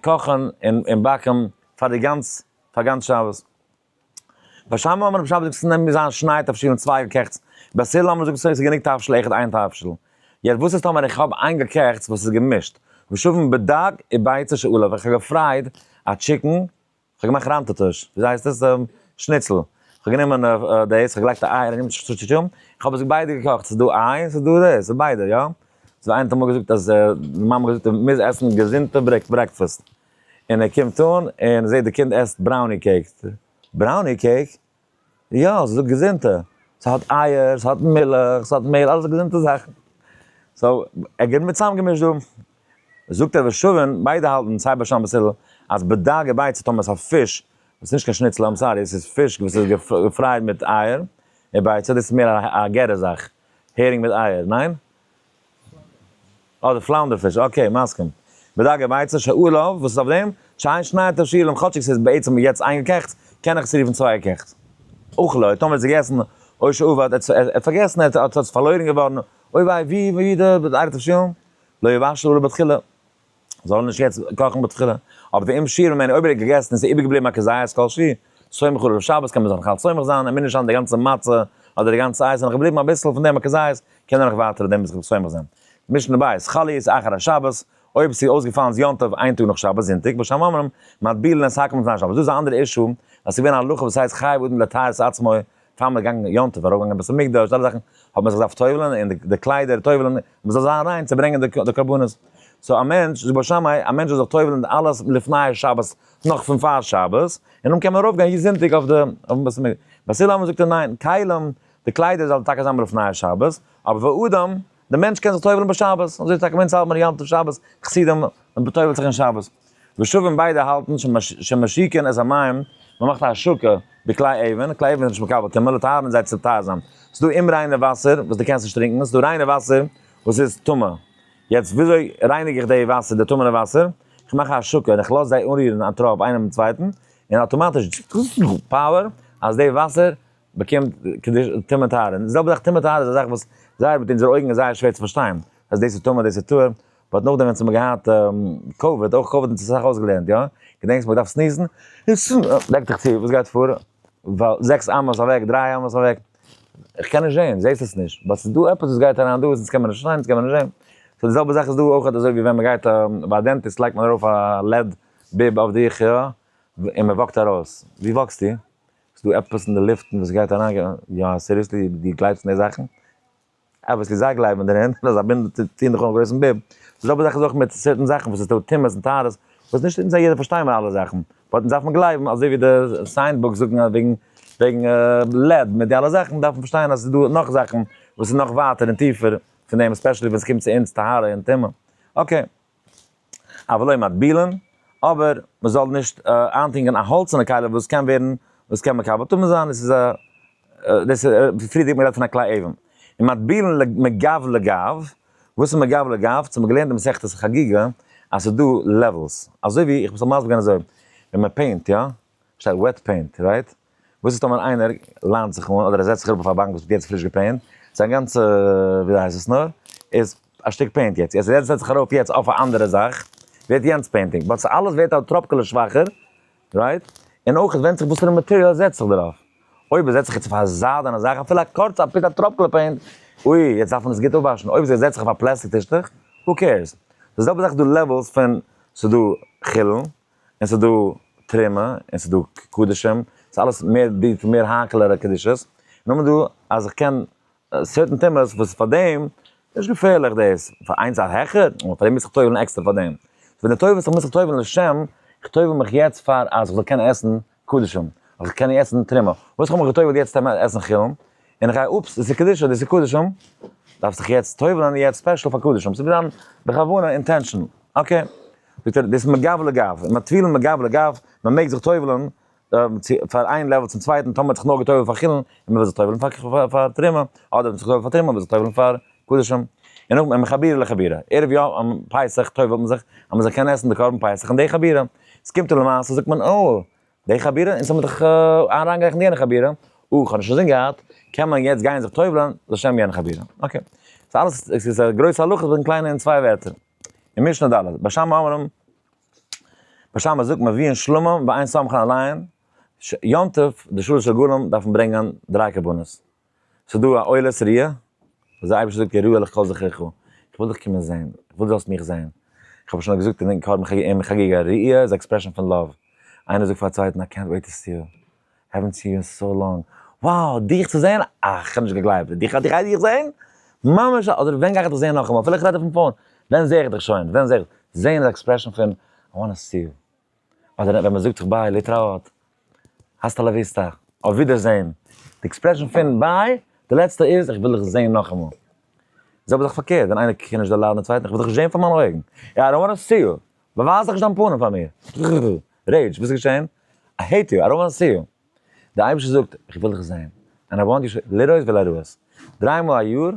קאכן און באקן פאר די גאנץ פאר גאנץ שבת. בית שמאי אמרו בשבת זאגט ס'נעמט מיר זיין שניי תבשיל און צוויי געקעכטס, בית הלל אמרו זאגט ס'איז גענוג תבשיל אחד איין תבשיל. יעצט וואס איז טאמער איך האב איין געקעכטס וואס איז געמישט, ושווין בדג וביצה שעליו, איך האב גע fry ט א chicken, איך האב געמאכט ראנטעטוש, וויאזוי הייסט עס? שניצל. איך האב גענומען דאס, איך האב געלייגט א איי ארום, איך האב עס ביידע געקאכט, ס'איז דא איי און ס'איז דא דאס, ס'איז ביידע, יא? ס'איז איינער האט אמאל געזאגט אז די מאמע האט געזאגט ער מוז עסן געזונטע breakfast. און ער קומט אן און זעט די קינד עסט brownie cake. Brownie cake? יא, ס'איז דא געזונטע. ס'האט אייער, ס'האט מילך, ס'האט מעהל, אלעס געזונטע זאכן. So, ער געבט מיר צוזאמגעמישט דא. זאגט ער ושווין, ביידע האלטן, סיי בית שמאי בית הלל, אז בדג וביצה טאמער ס'איז א פיש, וואס איז נישט קיין שניצל, I'm sorry, עס איז פיש וואס איז גע fry ט מיט אייער און ביצה, דאס איז מער א גערע זאך, הערינג מיט אייער, ניין? אדער flounder פיש, okay, מסכים. בדג וביצה שעליו, וואס איז אויף דעם? שאין שני תבשילין, כאטשיג ס'איז בעצם יעצט איין געקעכטס, קען איך עס רופן צוויי געקעכטס. אכלו, טאמער האט עס געגעסן, או שאבד, ער האט פארגעסן, ער האט עס פארלוירן געווארן, אוי וויי, ווי ווי די עירוב תבשילין? לא יבשל עליו בתחילה, זאל ער נישט יעצט קאכן בתחילה. אבער ואם שייר ממנו, אויב ער האט געגעסן און ס'איז איבערגעבליבן א כזית כלשהו, סומך עליו לשבת, קען מען זיך נאך אלץ סומך זיין, ער מוז נישט זיין די גאנצע מצה אדער די גאנצע איי, ס'איז נאך געבליבן אביסל פון דעם א כזית, קען ער נאך ווייטער דעם זיך סומך זיין. משנה בית, חל להיות אחר השבת, אויב ס'איז אויסגעפאלן יום טוב איין טאג נאך שבת זונטאג, בית שמאי אומרים, מטבילין את הכל לפני השבת. דאס איז א אנדערע issue, אז ס'איז געווען א הלכה וואס הייסט חייב אדם לטהר את עצמו, פאר מ'איז געגאנגען יום טוב, ארויפגעגאנגען בית המקדש, אלע זאכן, האט מען זיך געדארפט טובל'ען, און די קליידער טובל'ען, מ'זאל זיין ריין צו ברענגען די קרבנות. So א מענטש, זאגט בית שמאי, א מענטש זאל זיך טובל'ען אלעס לפני שבת, נאך פון פאר שבת, און דאן קען מען ארויפגיין זונטאג אויף די, אויפן בית המקדש. בית הלל זאגט ער ניין, כלים, די קליידער זאלן טאקע זיין לפני שבת, אבער ואדם, די מענטש קען זיך טובל'ן בשבת, אזוי איז טאקע ביי אונז האלט מען יום טוב שבת, חסידים, מען טובל'ט זיך אין שבת. ושווין ביידע האלטן שמשיקין את המים, מען מאכט א השקה בכלי אבן, כלי אבן איז נישט מקבל טומאה, לטהרן זיי צו טהר זיין. ס'איז דא אומריינע וואסער וואס דו קענסט נישט טרינקען, ס'איז דא ריינע וואסער וואס איז טמא. יעצט וויאזוי רייניג איך די וואסער, די טמא'נע וואסער? איך מאך א השקה און איך לאז זיי אנרירן א טראפ איינעם דעם צווייטן, און אטאמאטיש power אז די וואסער באקומט טומאה טהרה. און די זעלבע זאך טומאה טהרה איז א זאך וואס. זייער מיט אונזערע אויגן איז זייער שווער צו פארשטיין אז דאס איז טמא דאס איז טהור, but נאכדעם ווען ס'האט געהאט COVID, אויך COVID האט אונז אסאך אויסגעלערנט, יא? געדענקסט מ'האט געדארפט sneeze ן? דעק דיך צו, וואס גייט פאר? ווייל 6 אמות אוועק, 3 אמות אוועק, איך קען נישט זען, זעסט עס נישט, but ס'איז דא עפעס וואס גייט אריין דא, וואס אונז קען מען נישט שטיין, אונז קען מען נישט זען. so די זעלבע זאך איז דא אויך אזוי ווי ווען מ'גייט ביי א dentist לייגט מען ארויף א lead bib אויף דיך, יא? און מ'וואקט ארויס. ווי walk סטו? ס'איז דא עפעס אין די לופטן וואס גייט אריין? יא, seriously, דו גלייבסט אין די זאכן? Obviously זיי גלייבן דערין, ווייל זיי בינדן טוען דאך אן גרויסן bib. די זעלבע זאך איז אויך מיט certain זאכן וואס איז דא טומאות און טהרות, וואס נישט אונז א יעדער פארשטייען מיר אלע זאכן, but אונז דארף מען גלייבן אזוי ווי די sign books זאגן אז וועגן וועגן lead מיט די אלע זאכן דארף מען פארשטיין אז ס'איז דא נאך זאכן וואס איז נאך ווייטער און טיפער פון דעם, especially ווען ס'קומט צו אונז טהרה און טומאה. Okay. אבל לא מטבילין, אבער מען זאל נישט איינטונקען א האלצענע כלי וואס קען ווערן, וואס קען מקבל טומאה זיין, עס איז א, דאס איז, פריערדיג האט מען גערעדט פון א כלי אבן. און מטבילין מגב לגב, וואס איז מגב לגב? צו מ'האט געלערנט אין מסכת חגיגה אז ס'איז דא levels, אזוי ווי, איך מוז מסביר גיין אזוי, ווען מען paint, יא? שטייט wet paint, right? וואס איז טאמער איינער ליינט זיך אן אדער ער זעצט זיך אראפ אויף א באנק וואס האט יעצט פריש גע paint, זיין גאנצע ווי הייסט עס נאר, איז א שטיק paint יעצט, יעצט ער זעצט זיך ארויף יעצט אויף א אנדערע זאך, ווערט יענץ painting, but ס'אלעס ווערט א טראפקעלע שוואכער, right? און אויך עס ווענדט זיך וואספארא material ער זעצט זיך דערויף, אויב ער זעצט זיך יעצט אויף א זיידענע זאך אפילו א קורצע א טראפקעלע paint, אוי יעצט דארף מען עס גוט אפוואשן, אויב ער זעצט זיך אויף א פלעסטיק טישטוך, who cares? די זעלבע זאך איז דא levels פון ס'דא חולין, און ס'איז דא תרומה, און ס'איז דא קדשים, ס'איז אלעס מער די מער הייקעלערע קדושות, נאר מען דא אז איך קען certain טומאות וואס פאר דעם נישט געפערליך דאס, פאר איינס א העכער, און פאר דעם מוז איך טובל'ן עקסטער פאר דעם. ווען די טובל'סט זיך מוז איך טובל'ן לשם, איך טובל מיך יעצט פאר אז איך זאל קענען עסן קדשים, אז איך קען עסן תרומה. וואס איך האב מיך געטובל'ט יעצט צו עסן חולין, און איך גיי oops, דאס איז קדושה, דאס איז קדשים, דארפסט זיך יעצט טובל'ן יעצט special פאר קדשים, ס'מוז זיין בכוונה intention, okay. זאגט ער, דאס איז מגב לגב, און מטבילין מגב לגב, מען מעג זיך טובל'ן פאר איין level צום צווייטן, טאמער האט זיך נאר געטובל'ט פאר חולין, און מען וויל זיך טובל'ן פאר תרומה, אדער האט זיך געטובל'ט פאר תרומה, מען וויל זיך טובל'ן פאר קדשים. און נאכדעם מחבירה לחבירה, ערב יום פסח טובל'ט מען זיך, אז מען זאל קענען עסן די קרבן פסח אין די חבירה. עס קומט אן למעשה זאגט מען, אה, די חבירה, אונז האבן דאך אריינגערעכנט יענע חבירה, אה, כ'האב נישט אינזין געהאט, קען מען יעצט גיין זיך טובל'ן לשם יענע חבירה. Okay. ס'איז אלעס, עס איז א גרויסע הלכה, אבער אין קליינע אין צוויי ווערטער. אין משנה ד', בית שמאי אומרים, בית שמאי זאגט מביאין שלמים ואין סומכין עליהן, יום טוב, די שלש רגלים דארפן ברענגען דריי קרבנות. ס'איז דא א עולת ראיה, וואס דער אייבערשטער זאגט יראה לך כל זכורך, איך וויל דיך קומען זען, איך וויל דו זאלסט מיך זען. איך האב שוין געזאגט אין קרבן אין חגיגה, ראיה איז expression פון love. איינער זאגט פאר א צווייטן, איי קענט וועיט טו סי יו, העווענט סין יו אין סאו לאנג. wow, דיך צו זען? אך, איך האב נישט געגלייבט. דיך דיך דיך זען? ממש, אדער ווען גיי איך דיך זען נאכאמאל? אפילו איך רעד אויפן phone, ווען זע איך דיך שוין? ווען זע איך? זען איז expression פון I wanna see you. אדער ווען מען זאגט זיך bye, להתראות, hasta la vista, אויף ווידערזען. די expression פון bye, די לעצטע איז, איך וויל דיך זען נאכאמאל. זעלבע זאך פארקערט, ווען איינער קען נישט דערליידן די צווייטן, איך וויל דיך נישט זען פאר מיינע אויגן. יא, I don't wanna see you. באווייז דיך נישט דיין פנים פאר מיר. Rage, וואס איז געשען? I hate you, I don't wanna see you. דער אייבערשטער זאגט, איך וויל דיך זען, and I want you לראות ולהראות. דריי מאל א יאר,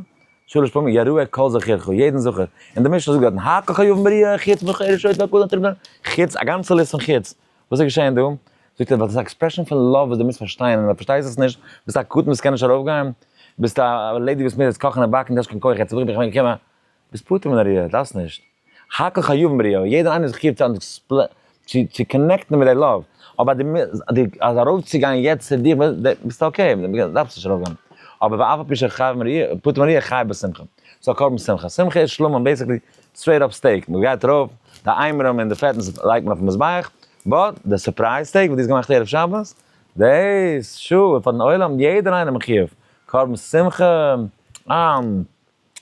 שלש פעמים, יראה כל זכורך, יעדן זכר. און די משנה זאגט דארטן, הכל חייבים בראיה, חוץ מכוער שוטה וקטן תרומתה, חוץ, א גאנצע list פון חוץ. וואס איז געשען דא? זאגט ער, ווייל דאס איז א expression פון love וואס דו מוזט פארשטיין, און אז דו פארשטייסט עס נישט, ביסטו א קטן וואס קען נישט ארויפגיין, ביסטו א lady וואס מוז יעצט קאכן און באקן, דו האסט קיין כח יעצט, איך בין געקומען, ביסט פטור מן הראיה, דארפסט נישט. הכל חייבים בראיה, יעדער איינער איז חייב צו צו connect ן מיט די love, אבער די אז ארויפצוגיין יעצט צו דיר, ביסטו okay, דארפסט נישט ארויפגיין. אבער ואף על פי שחייב בראיה, פטור מן הראיה חייב בשמחה. ס'איז א קרבן שמחה. שמחה איז שלמים, basically straight up steak. מ'גייט ארויף, די אימורים און די פעטנס לייגט מען אויפן מזבח, but די surprise steak וואס דו האסט געמאכט ערב שבת, דאס, שו, פארן עולם, יעדער איינער מחויב. קרבן שמחה, אה.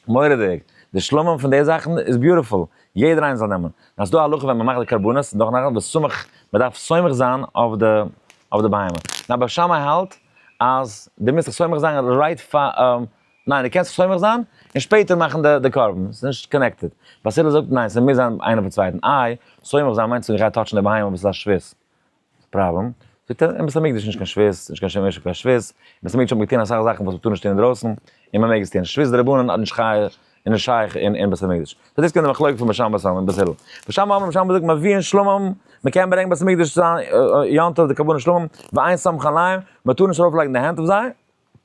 מורא'דיג! די שלמים פון די זאכן איז beautiful, יעדער איינער זאל נעמען. נאר ס'דא א הלכה ווען מ'מאכט די קרבנות, נאך נאכן וסמוך, מ'דארף סומך זיין אויף די אויף די בהמה. נאר בית שמאי האלט אז דו מוזט זיך סומך זיין right פאר, ניין דו קענסט זיך סומך זיין און שפעטער מאכן די די קרבן, ס'איז נישט connected. בית הלל זאגט ניין ס'מוז זיין איינער אויפן צווייטן. איי, סומך זיין מיינט צו איך גיי touch ן די בהמה וואס איז א שבות. פראבלעם, זאגט ער, אין בית המקדש איז נישט קיין שבות, נישט קיין שום אישו קיין שבות, אין בית המקדש האט מען געטון אסאך זאכן וואס מ'טאר נישט טון אינדרויסן, און מ'מעג עס טון, שבות דרבנן איז נישט חי איז נישט שייך אין בית המקדש. so דאס קומט די מחלוקת פון בית שמאי בית און בית הלל. בית שמאי אמרו, בית שמאי זאגט מביאין שלמים, מ'קען ברענגען בית המקדש צו זיין יום טוב די קרבנות שלמים, ואין סומכין עליהם, מ'טאר נישט ארויפלייגן די הענט אויף זיי,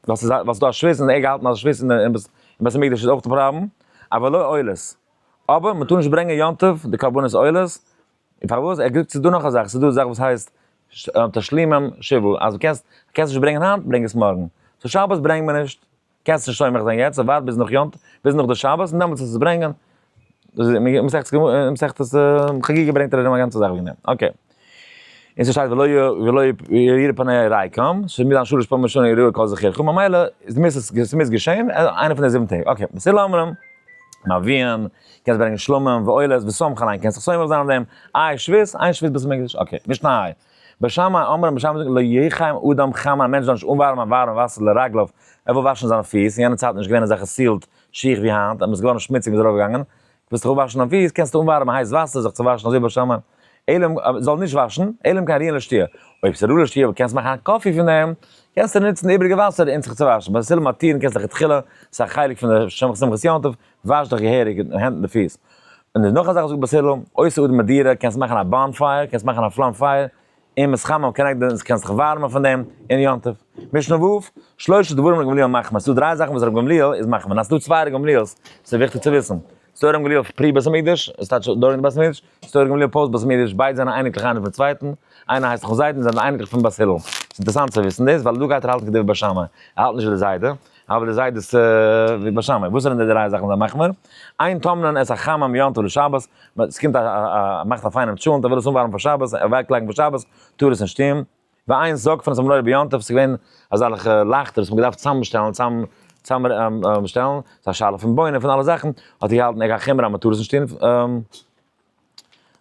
ווייל ס'איז דא א שבות און ער האט געהאלטן אז שבות אין בית המקדש איז אויך די פראבלעם, אבל לא עולות. אבער מען טאר נישט ברענגען יום טוב די קרבנות עולות, און פארוואס? ער האט געזאגט ס'איז דא נאך א זאך, ס'איז דא א זאך וואס הייסט תשלומים שבעה, אז דו קענסט קענסט נישט ברענגען היינט, ברענג עס מארגן. so שבת ברענגט מען נישט, קענסט נישט סומך זיין יעצט, so ווארט ביז נאך יום טוב, ביז נאך די שבת און דעמאלטס וועסטו עס ברענגען. מסכת מסכת חגיגה ברענגט ער ארום א גאנצע זאך וועגן דעם. okay. און ס'שטייט ולא ולא יראו פני ריקם, ס'מוז זיין שלש פעמים בשנה יראו כל זכורך, ממילא איז מוז עס ס'מוז געשען איינע פון די זיבן טעג. okay, בית הלל אומרים, מביאין, קענסט ברענגען שלמים ועולות וסומכין אליין, קענסט זיך סומך זיין אויף דעם, איי שבות, איין שבות בית המקדש, okay, משנה ה'. בית שמאי אומרים, בית שמאי זאגט לא יחם אדם חמה, א מענטש זאל נישט אנווארעמען ווארעם וואסער לרגליו, ער וויל וואשן זיינע פיס, אין יענע צייטן איז נישט געווען אזעלכע sealed שיך ווי היינט, אז מ'איז געווארן שמוציג מ'איז ארויפגעגאנגען, ווילסט דיך אפוואשן דיין פיס, קענסטו אנווארעמען הייס וואסער זיך צו וואשן אזוי בית שמאי, אלא זאל נישט וואשן, אלא אם כן ראויין לשתיה, אויב ס'איז ראוי לשתיה קענסט מאכן א coffee פון דעם, קענסטו נוצן די איבריגע וואסער און זיך צו וואשן, בית הלל מתירין קענסט לכתחילה, ס'איז א חלק פון די שמחת יום טוב, וואש דיך געהעריג די הענט און די פיס. און איז נאך א זאך זאגט בית הלל, עושה אדם מדורה, קענסט מאכן א bonfire, קענסט מאכן א פלאם פייער, און מתחמם כנגדו, און קענסט זיך ווארעמען פון דעם אין יום טוב. משנה ו', שלושה דברים ר' גמליאל מחמיר, ס'דא דריי זאכן וואס ר' גמליאל איז מחמיר, און אז ס'דא צוויי ר' גמליאל'ס, ס'איז וויכטיג צו וויסן. ס'דא ר' גמליאל pre בית המקדש, עס טייטש during בית המקדש, ס'דא ר' גמליאל post בית המקדש, ביידע זענען אייניקלעך איינער פון צווייטן, איינער הייסט נאכן זיידן, זענען אייניקלעך פון בית הלל. ס'איז אינטערעסאנט צו וויסן דאס, ווייל דא גייט ער האלטן כדברי בית שמאי, ער האלט נישט ווי די זיידע. אבער די זיידעס ווי בית שמאי, וואס זענען די דריי זאכן זיי מחמיר? אין טומנין את החמין מיום טוב לשבת, עס קומט א א מאכט א פיינעם טשולנט ער וויל עס אנווארעמען פאר שבת, ער וויל לייגן פאר שבת, טאר עס נישט טון. ואין זוקפין את המנורה ביום טוב, ס'איז געווען אזעלכע לייכטער וואס מ'האט געדארפט צוזאמשטעלן, צוזאם צוזאמשטעלן, ס'איז א שאלה פון בונה פון אלע זאכן, האט ער געהאלטן ער גייט חומרא אז מ'טאר עס נישט טון.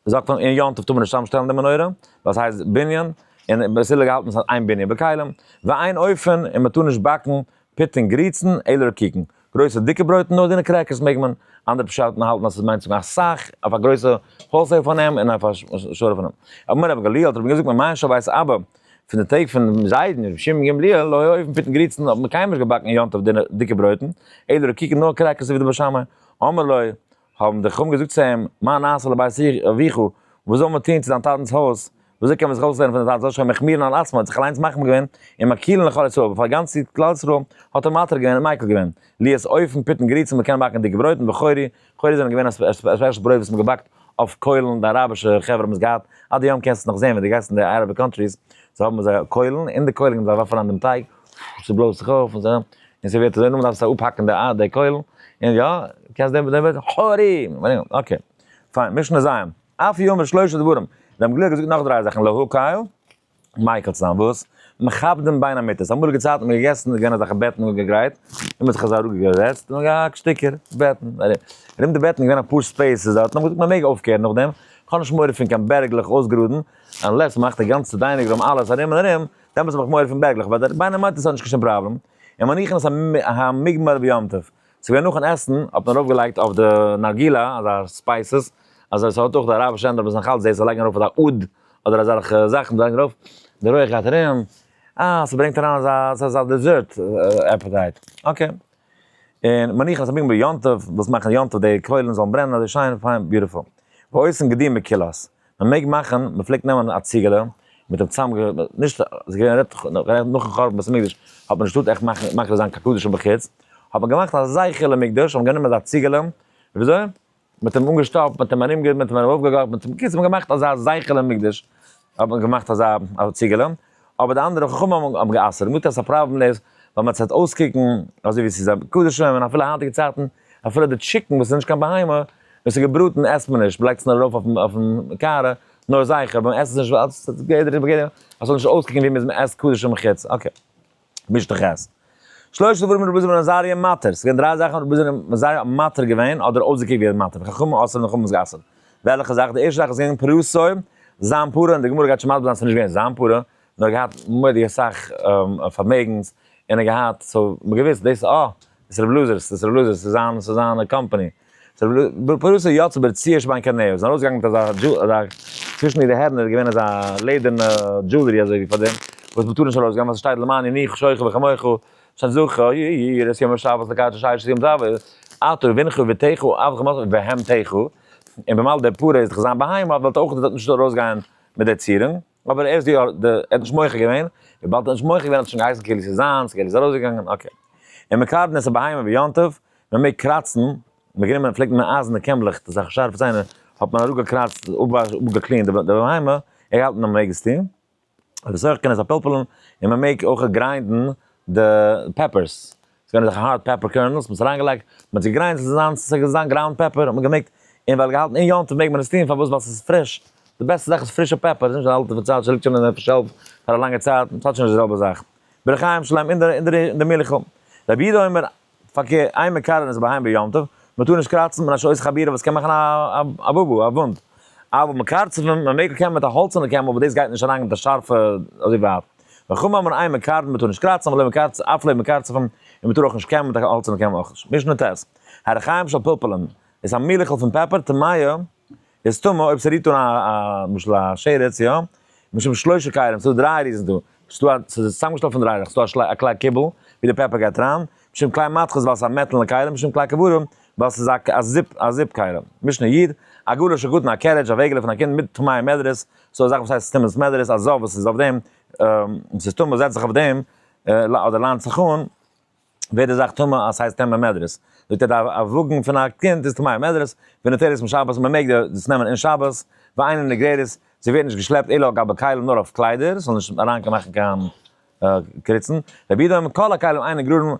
זאגט מען אין יום טוב טאר מען נישט צוזאמשטעלן די מנורה, ווייל עס הייסט בנין, און בית הלל געהאלטן עס איז איין בנין בכלים, ואין אופין, און מען טאר נישט באקן פיתין גריצין, אלא רקיקין, גרויסע דיקע ברויטן, נאר דינע crackers מעג מען, אנדערע פשטן האלטן אז עס מיינט צו זאגן אסאך, אויף א גרויסע wholesale פארנעם און אויף א שורה פארנעם. אמר רבי גמליאל האט רבי געזאגט מימי של בית אבא, פון די טעג פון זיידן רבי שמעון גמליאל, לא היו אופין פיתין גריצין האט מען קיינמאל נישט געבאקן אין יום טוב דינע דיקע ברויטן, אלא רקיקין נאר crackers ווי די בית שמאי, אמר לו, האבן די חכמים געזאגט צו אים, מה נעשה לבית אביך, וואס זאל מען טון צו דיין טאטנ'ס הויז, וויאזוי קען מען זיך אויסלערנען פון דיין טאטנ'ס הויז, שהיו מחמירין על עצמן, האט זיך אליינס מחמיר געווען, און מקילין לכל ישראל, אבער פאר גאנץ כלל ישראל האט ער מתיר געווען און מיקל געווען, להיות אופין פיתין גריצין, מען קען באקן דיקע ברויטן, וחורי, חורי זענען געווען א special ברויט וואס מען געבאקט אויף קוילן, די אראבישע חברה האבן עס געהאט, עד היום קענסטו עס נאך זען ווען דו גייסט אין די Arab countries, זיי האבן אזא קוילן, אין די קוילן געבן זיי א ווארף אריין דעם טייג, ס'בלאזט זיך אויף און אזוי, און ס'ווערט אזוי, נאכדעם דארפסטו אפהאקן די די קוילן, און יא, קענסט דעם דעם הארי! okay, פיין, משנה ז', אף הוא אמר שלושה דברים, זיי האבן גלייך געזאגט נאך דריי זאכן, להקל, מיקל צו זיין וואס? מכבדין בין המיטות, אמאליגע צייטן האט מען געגעסן, איז געווען אזעלכע בעטן און געגרייט, און מען האט זיך אזוי אראפגעזעצט און געהאקט שטיקער בעטן, ארום די בעטן איז געווען אפאר spaces דארט, און מען האט געזאגט מען מעג אויפקערן נאכדעם, כ'האב נישט מורא פון קיין בערגלעך אויסגראדן, unless מ'מאכט די גאנצע dining room אלעס ארום און ארום, דעמאלטס האב איך מורא פון בערגלעך, אבער די בין המיטות האט נישט קיין שום פראבלעם, און מניחין את המוגמר ביום טוב, ס'איז געווען נאכן עסן האט מען ארויף געלייגט אויף די נארגילה אזא spices, אזוי ס'האט אויך די אראבישע לענדער וואס נאך אלץ דאס זיי לייגן ארויף אזא עוד אדער אזעלכע זאכן זיי לייגן ארויף, די רויעך גייט ארום, אה ס'ברענגט אריין אזא ס'איז אזא dessert appetite, okay. און מניחין את המוגמר ביום טוב, וואס מאכן יום טוב די קוילן זאלן ברענען אזוי שיין פיין beautiful. ועושין גדי מקולס, מען מעג מאכן, מען פלעגט נעמען א ציגעלע, מיט דעם צאם, נישט, ס'איז געווען רעדט נאכן חורבן בית המקדש, האט מען נישט געטארט עכט מאכן מקריב זיין קיין קדשים בחוץ, האט מען געמאכט א זכר למקדש, האט מען גענומען אזא ציגעלע, וויאזוי? מען האט אים אנגעשטאפט, מען האט אים ארומגע, מען האט אים ארויפגעגאסן, מען האט אים, בקיצור מען האט געמאכט אזא זכר למקדש, האט מען געמאכט אזא ציגעלע, אבער די אנדערע חכמים האבן גע'אסר'ט, מ'האט געזאגט אז א פראבלעם איז, ווייל מען וועט אויסקוקן אזוי ווי ס'איז א קדשים, און אפילו היינטיגע צייטן, אפילו די chicken וואס איז נישט קיין בהמה, ווען ס'איז געבראטן עסט מען נישט, מ'לייגט עס נאר ארויף אויפן קערה, נאר זכר, אבער מ'עסט עס נישט ווייל עס איז גדר בגדר, אז ס'זאל נישט אויסקוקן ווי מ'עסט קדשים מחוץ, okay. משנה ח'. שלושה דברים רבי אלעזר בן עזריה מתיר, ס'איז געווען דריי זאכן רבי אלעזר בן עזריה האט מתיר געווען אדער אויסגעקוקט ווי ער איז מתיר, וחכמים אוסרין און חכמים האבן עס גע'אסר'ט. וועלכע זאך? די ערשטע זאך איז געווען פרתו, זיין פרה, און די גמרא גייט שוין מסביר זיין ס'איז נישט געווען זיין פרה, נאר ער האט געהאט מורא'דיג אסאך פארמעגנס, און ער האט געהאט, so מ'האט געוואוסט דאס אה, דאס איז רבי אלעזר'ס, דאס איז רבי אלעזר'ס, ס'איז זיין, ס'איז זיין קאמפאני. פרתו יצאה ברצועה שבין קרניה, זיי זענען ארויסגעגאנגען מיט אזא אזא, צווישן אירע הערנער איז געווען אזא לעדערנע jewelry אזוי ווי פאר דעם, וואס מ'טאר נישט ארויסגיין ווייל ס'שטייט למען ינוח שורך וחמורך, שטייט זכור את יום השבת לקדשו ששת ימים תעבוד, אתה ובנך ובתך עבדך ובהמתך, און במילא דער פרה איז דאך זיין בהמה, וואלט אויך דארט נישט ארויסגיין מיט דער צירונג, אבער ער איז יא, ער האט נישט מוחה געווען, וויבאלד ער האט נישט מוחה געווען האט עס שוין געהייסן כאילו ס'איז זיינס, כאילו ס'איז ארויסגעגאנגען, okay. און מקרדין את הבהמה ביום טוב. מען מעג קראצן, מען גענומען פלעגט מען אייזענע קעמלעך, די זאך שארפע ציינער, האט מען אראפגעקראצט, אפגע clean ט די בהמה, ער האלטן אז מען מעג עס טון. אבער סוכן איז א פלפלן, און מען מעג אויך grind ן די peppers. ס'איז געווען אזעלכע hard pepper kernels, מ'האט עס אריינגעלייגט, מ'האט עס גע grind ט, ס'זאל זיין, ס'זאל זיין ground pepper, האט מען געמעגט, און ווייל געהאלטן אין יום טוב מעג מען עס טון, פארוואס? ווייל ס'איז פריש. די בעסטע זאך איז פרישע פעפער, ס'איז נישט די אלטע פון צייט, ס'ליגט שוין אין די shelf פאר א לאנגע צייט, ס'האט שוין נישט די זעלבע זאך. ברכיים שלהם אין די אין די אין די מילכל. רבי יהודה אומר, פארקערט, אין מקרעין את הבהמה ביום טוב, מ'טאר נישט קראצן מיט א שויס חבורה וואס קען מאכן א א בובו, א וואונד. אבל מקרצפין, מען מעג קעמען מיט א האלצערנע קעמל אבער דאס גייט נישט אריין מיט א שארפע אזוי ווייט. וחכמים אומרים אין מקרעין, מ'טאר נישט קראצן, ולא מקרצ אף לא מקרצפין, און מ'טאר אויך נישט קעמען מיט א האלצערנע קעמל אויך נישט. משנה ט', הירכיים של פלפלין, איז א מילכל פון פעפער, טמאה, איז טמא אויב ס'רירט אן א א למשל א שרץ יא, משום שלושה כלים, ס'דא דריי reasons דא, ס'דא א ס'איז צוזאמגעשטעלט פון דריי זאכן, ס'דא א א כלי קיבול ווי די פעפער גייט אריין, משום כלי מתכות ווייל ס'איז א מעטעלנע כלי, משום כלי כברה ווייל ס'איז א א זופ א זופ כלי. משנה י', עגלה של קטן א carriage א וועגעלע פון א קינד מיט טמא מדרס, ס'דא א זאך וואס הייסט טומאת מדרס, א זב וואס איז אויף דעם, ס'איז טמא זעצט זיך אויף דעם, אדער ליינט זיך אן, ווערט די זאך טמא אז ס'הייסט טמא מדרס. זאגט ער א וואגן פון א קינד איז טמא מדרס, וניטלת משבת מען מעג דאס נעמען אין שבת, ואינה נגררת, זי ווערט נישט געשלעפט אלא על גבי כלים נאר אויף קליידער, ס'זאל נישט אריין מאכן קיין קריצן, רבי יהודה אומר כל הכלים אינן נגררין,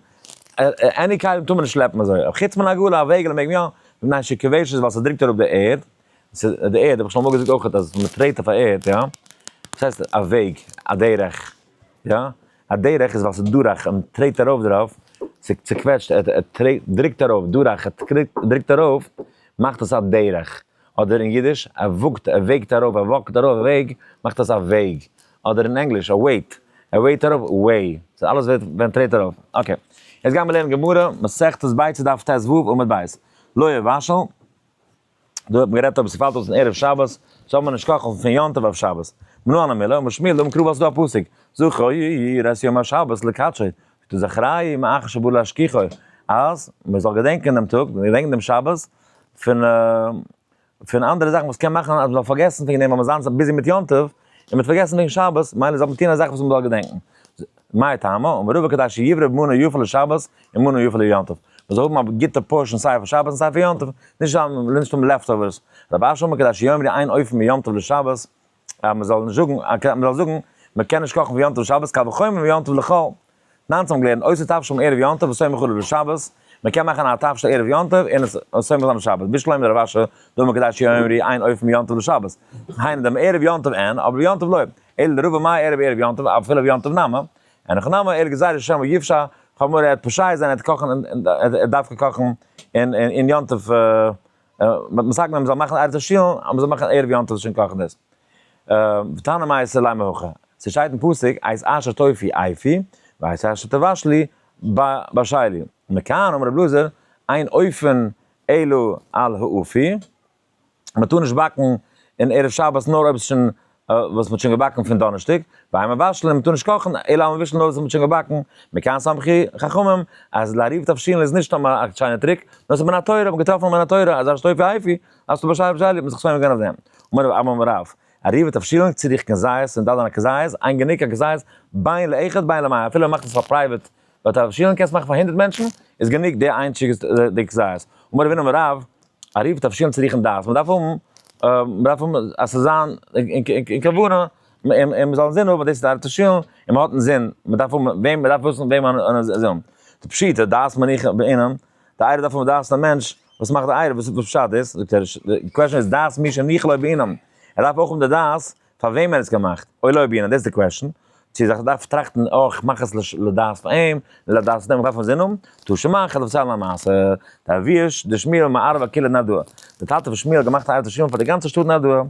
any כלים טאר מען נישט שלעפן אזוי, חוץ מן העגלה א וועגעלע מעג מען יא, מפני שכובשת ווייל ס'דרוקט אראפ די ערד, די ערד האב איך שוין אמאל געזאגט אויכעט אז מ'טרעט אויף א ערד יא, וואס הייסט א וועג? א דרך יא? א דרך איז ווייל ס'איז דורך און מ'טרעט ארויף דערויף, ס'צוקוועטשט, ער דרוקט ארויף, דורך, ער דרוקט ארויף, מאכט עס א דרך. אדער אין אידיש, ער וואגט, ער וועגט ארויף, ער walk ט ארויף א וועג, מאכט עס א וועג. אדער אין ענגליש, א weight, ער weigh ט ארויף, weigh. ס'איז אלעס ווערט ווען טרעט ארויף. okay. יעצט גיימיר לערנען גמרא, מסכת ביצה דף ט"ו עמוד ב'. לא יבשל. דא האט מען גערעדט אויב ס'פאלט אויס אין ערב שבת, זאל מען נישט קאכן פון יום טוב אויף שבת. מנא הני מילי, אמר שמואל דאמר קרא ווייל ס'דא א פסוק, זכור את יום השבת לקדשו, זאגט ער זכרהו מאחר שבא להשכיחו, אז מען זאל געדענקען דעם טאג, געדענקען דעם שבת, פון פון אנדערע זאכן וואס קען מאכן אז מען זאל פארגעסן פון דעם ווייל מען זיין busy מיט יום טוב, און מען האט פארגעסן וועגן שבת, מילא זאל מען טון א זאך וואס מען זאל געדענקען. מאי טעמא, אמר רבא כדי שיברא מנה יפה לשבת ומנה יפה ליום טוב. מען זאל האבן א גוטע portion סיי פאר שבת און סיי פאר יום טוב, נישט זיין נישט האבן leftovers. רב אשי אמר כדי שיאמרו אין אופין מיום טוב לשבת, אז מען זאל נישט זאגן, מען זאל זאגן, מען קען נישט קאכן פון יום טוב לשבת, קל וחומר מיום טוב לחול. ניינצן האבן געלערנט עושה תבשיל מערב יום טוב וסומך עליו לשבת, מען קען מאכן א תבשיל ערב יום טוב און עס סומך זיין לשבת, בשלמא לרב אשי דאמר כדי שיאמרו אין אופין מיום טוב לשבת, היינו דמערב יום טוב אין, אבער ביום טוב לא, אלא לרבא מאי ערב ערב יום טוב אפילו ביום טוב נמי, אין הכי נמי אלא גזירה שמא יפשע, כאמור ער האט פושע זיין ער האט קאכן ער דארף קאכן אין יום טוב, מ'האט מסכים געווען מ'זאל מאכן ערב תבשילין אז מ'זאל מאכן ערב יום טוב שוין קאכן דאס. ותנא מייסר לימא הכי, ס'שטייט אין פסוק את אשר תאפי אפי ואת אשר תבשלי בשלי, מכאן אמר רבי אלעזר אין אופין אלא על האפוי, מ'טאר נישט באקן אין ערב שבת נאר אויב עס איז שוין וואס מ'האט שוין געבאקן פון דאנערשטאג, ואין מבשלין מ'טאר נישט קאכן אלא על המבושל נאר וואס מ'האט שוין געבאקן, מכאן סמכו חכמים אז לעירובי תבשילין איז נישט סתם א שיינע טריק, נאר ס'איז מן התורה, מ'האט געטראפן מן התורה אז אשר תאפי אפי, אז תבשלי בשלי האט מען זיך סומך געווען אויף דעם. אמר רב אבא אמר רב, עירובי תבשילין צריך כזית און דארף זיין א כזית, אין גענוג א כזית, בין לאחד בין למאה, אפילו מ'מאכט עס פאר private תבשילין קענסט מאכן פאר 100 מענטשן, איז גענוג די איינציגע די כזית. אמר רב הונא אמר רב, עירובי תבשילין צריכין דעת, מען דארף האבן, מען דארף האבן אז ס'זאל זיין אין כוונה, און מען זאל אינזין האבן אז דאס איז עירובי תבשילין, און מען האט אינזין, מען דארף האבן וועם, מען דארף וויסן וועם מען האט אינזין. די פשיטא, דעת מניחא בעינן, די עירוב דארף האבן דעת פון א מענטש, וואס מאכט די עירוב, וואס פשט איז? זאגט ער, די question איז דעת מי שהניחא לו בעינן, ער דארף אויך האבן די דעת פאר וועם ער האט עס געמאכט, או לא בעינן, דאס איז די question, צו איך דארף טראכטן, אה, איך מאך עס לדעת פאר אים, לדעת דעם, איך דארף אינזין האבן, תא שמע, איך דארף דערציילן א מעשה, דאבוה דשמואל מערב אקילא נהרדעא, די טאטע פון שמואל האט געמאכט א עירוב תבשילין פאר די גאנצע שטאט נהרדעא,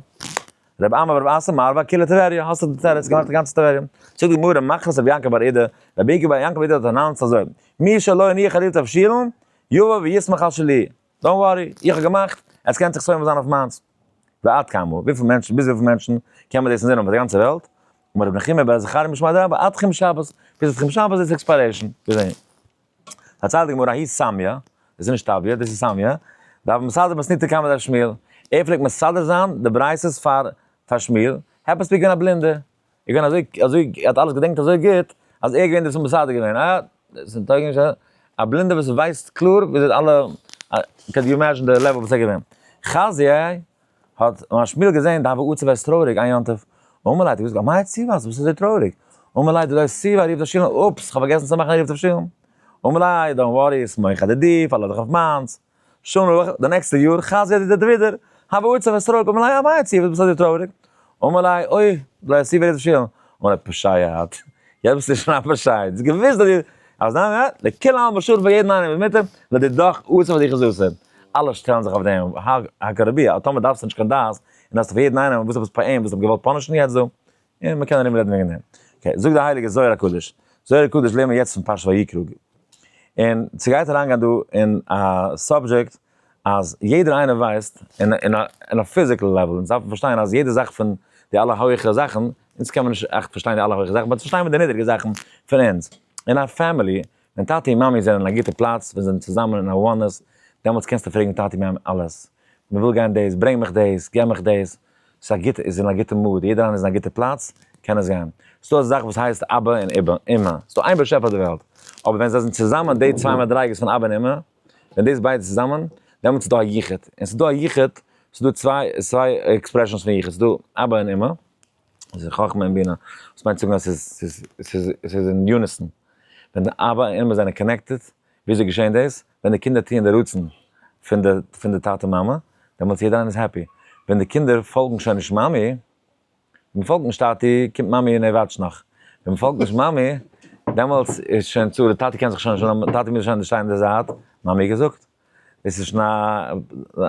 רבי אמי ברבי אסי מערב אקילא טבריה, האסטו די תירוץ, געמאכט די גאנצע טבריה. זאגט די גמרא, מכריז רבי יעקב בר אידי, רבי יעקב בר אידי האט announced אזוי, מי שלא הניח עירוב תבשילין, יבא ויסמוך על שלי. don't worry, איך האב געמאכט, עס קען זיך סומך זיין אויף מיינס. ועד כמה, וויפיל מענטשן, ביז וויפיל מענטשן, קען מען דאס אינזין האבן פאר די גאנצע וועלט? אמר רבי נחומי בר זכריה משמיה דרבה, עד תחום שבת, ביז תחום שבת איז expiration. געזען. פארציילט די גמרא, ההוא סמיא, דאס איז נישט טביה, דאס איז סמיא, דהוה מסדר מתניתא קמיה דרב שמואל, ער פלעגט מסדר זיין די ברייתות פאר פאר שמואל, happens to be געווען א בלינדער, איז געווען אזוי אזוי ער האט אלעס געדענקט אזוי גוט, אז ער איז געווען דער וואס האט מסדר געווען, אה, דאס איז טויג נישט, א בלינדער וואס ווייסט קלאר וויאזוי אלע, can you imagine די level וואס ער איז געווען. חזי' האט מר שמואל געזען די הוה עצוב איז טרויעריג איין יום טוב, אמר ליה האט ער געזאגט אמאי עצובה וואס איז אזוי טרויעריג? אמר ליה דלא אותיבי עירוב תבשילין, oops כ'האב פארגעסן צו מאכן עירוב תבשילין. אמר ליה don't worry סמוך אדידי פארלאז דיך אויף מיינס. שנה לח די נעקסטע יאר חזי' האט ער ווידער הוה עצוב איז טרויעריג אמר ליה אמאי עצובה וואס איז אזוי טרויעריג? אמר ליה אוי דלא אותיבי עירוב תבשילין, אמר ליה פושע את, יעצט ביסטו שוין א פושע, האסט געוואוסט אז דו אז ניין ניין, לכולי עלמא שרי פאר יעדן איינעם איז מותר, לדידך אסור פאר דיך איז אסור. אלע שטעלן זיך אויף דעם, הכרבי, אז טאמער דארפסטו נישט קיין דעת, און האסט אויף יעדן איינעם, וואס עפעס פאר אים וואס האט געוואלט punish ן יעצט דא? און מ'קען ארום רעדן וועגן דעם. okay, זאגט דער הייליגער זוהר הקדוש, זוהר הקדוש לערנען מיר יעצט פון פרשת ויקרא, און ס'גייט אריינגיין דא אין א subject אז יעדער איינער ווייסט אין א physical level, אונז דארפן פארשטיין אז יעדע זאך פון די אלע הויכע זאכן, אונז קען מען נישט עכט פארשטיין די אלע הויכע זאכן, but פארשטיין מיר די נידריגע זאכן פון אונז. אין א family, ווען טאטי און מאמי זענען אין א גוטע פלאץ, ווען זיי זענען צוזאמען אין א oneness, דעמאלטס קענסטו פרעגן טאטי מאמי אלעס. מען וויל גיין דאס, ברענג מיך דאס, געב מיך דאס. ס'איז א גוטע, איז אין א גוטע mood, יעדער איינער איז אין א גוטע פלאץ, קען עס גיין. ס'דא א זאך וואס הייסט אבא און איבא, אמא. ס'דא איין באשעפער אויף די וועלט. אבער ווען זיי זענען צוזאמען די צוויי מדריגות פון אבא און אמא, ווען דאס ביידע צוזאמען, דעמאלטס איז דא א יחוד. און ס'איז דא א יחוד, ס'איז דא צוויי expressions פון יחוד, ס'איז דא אבא און אמא, דאס איז חכמה און בינה, וואס מיינט זאגן אז ס'איז אין unison. ווען די אבא און אמא זענען connected, וויאזוי געשען דאס? ווען די קינדער טוען די רצון פון די טאטע מאמע, דעמאלטס יעדער איינער איז happy. ווען די קינדער פאלגן שוין נישט מאמי, מען פאלגט נישט טאטי, קומט מאמי און ער watch ט נאך. ווען מען פאלגט נישט מאמי, דעמאלטס איז שוין צרה, טאטי קען זיך שוין נישט, טאטי מוז שוין שטיין אין די זייט, מאמי האט געזאגט. דאס איז שוין א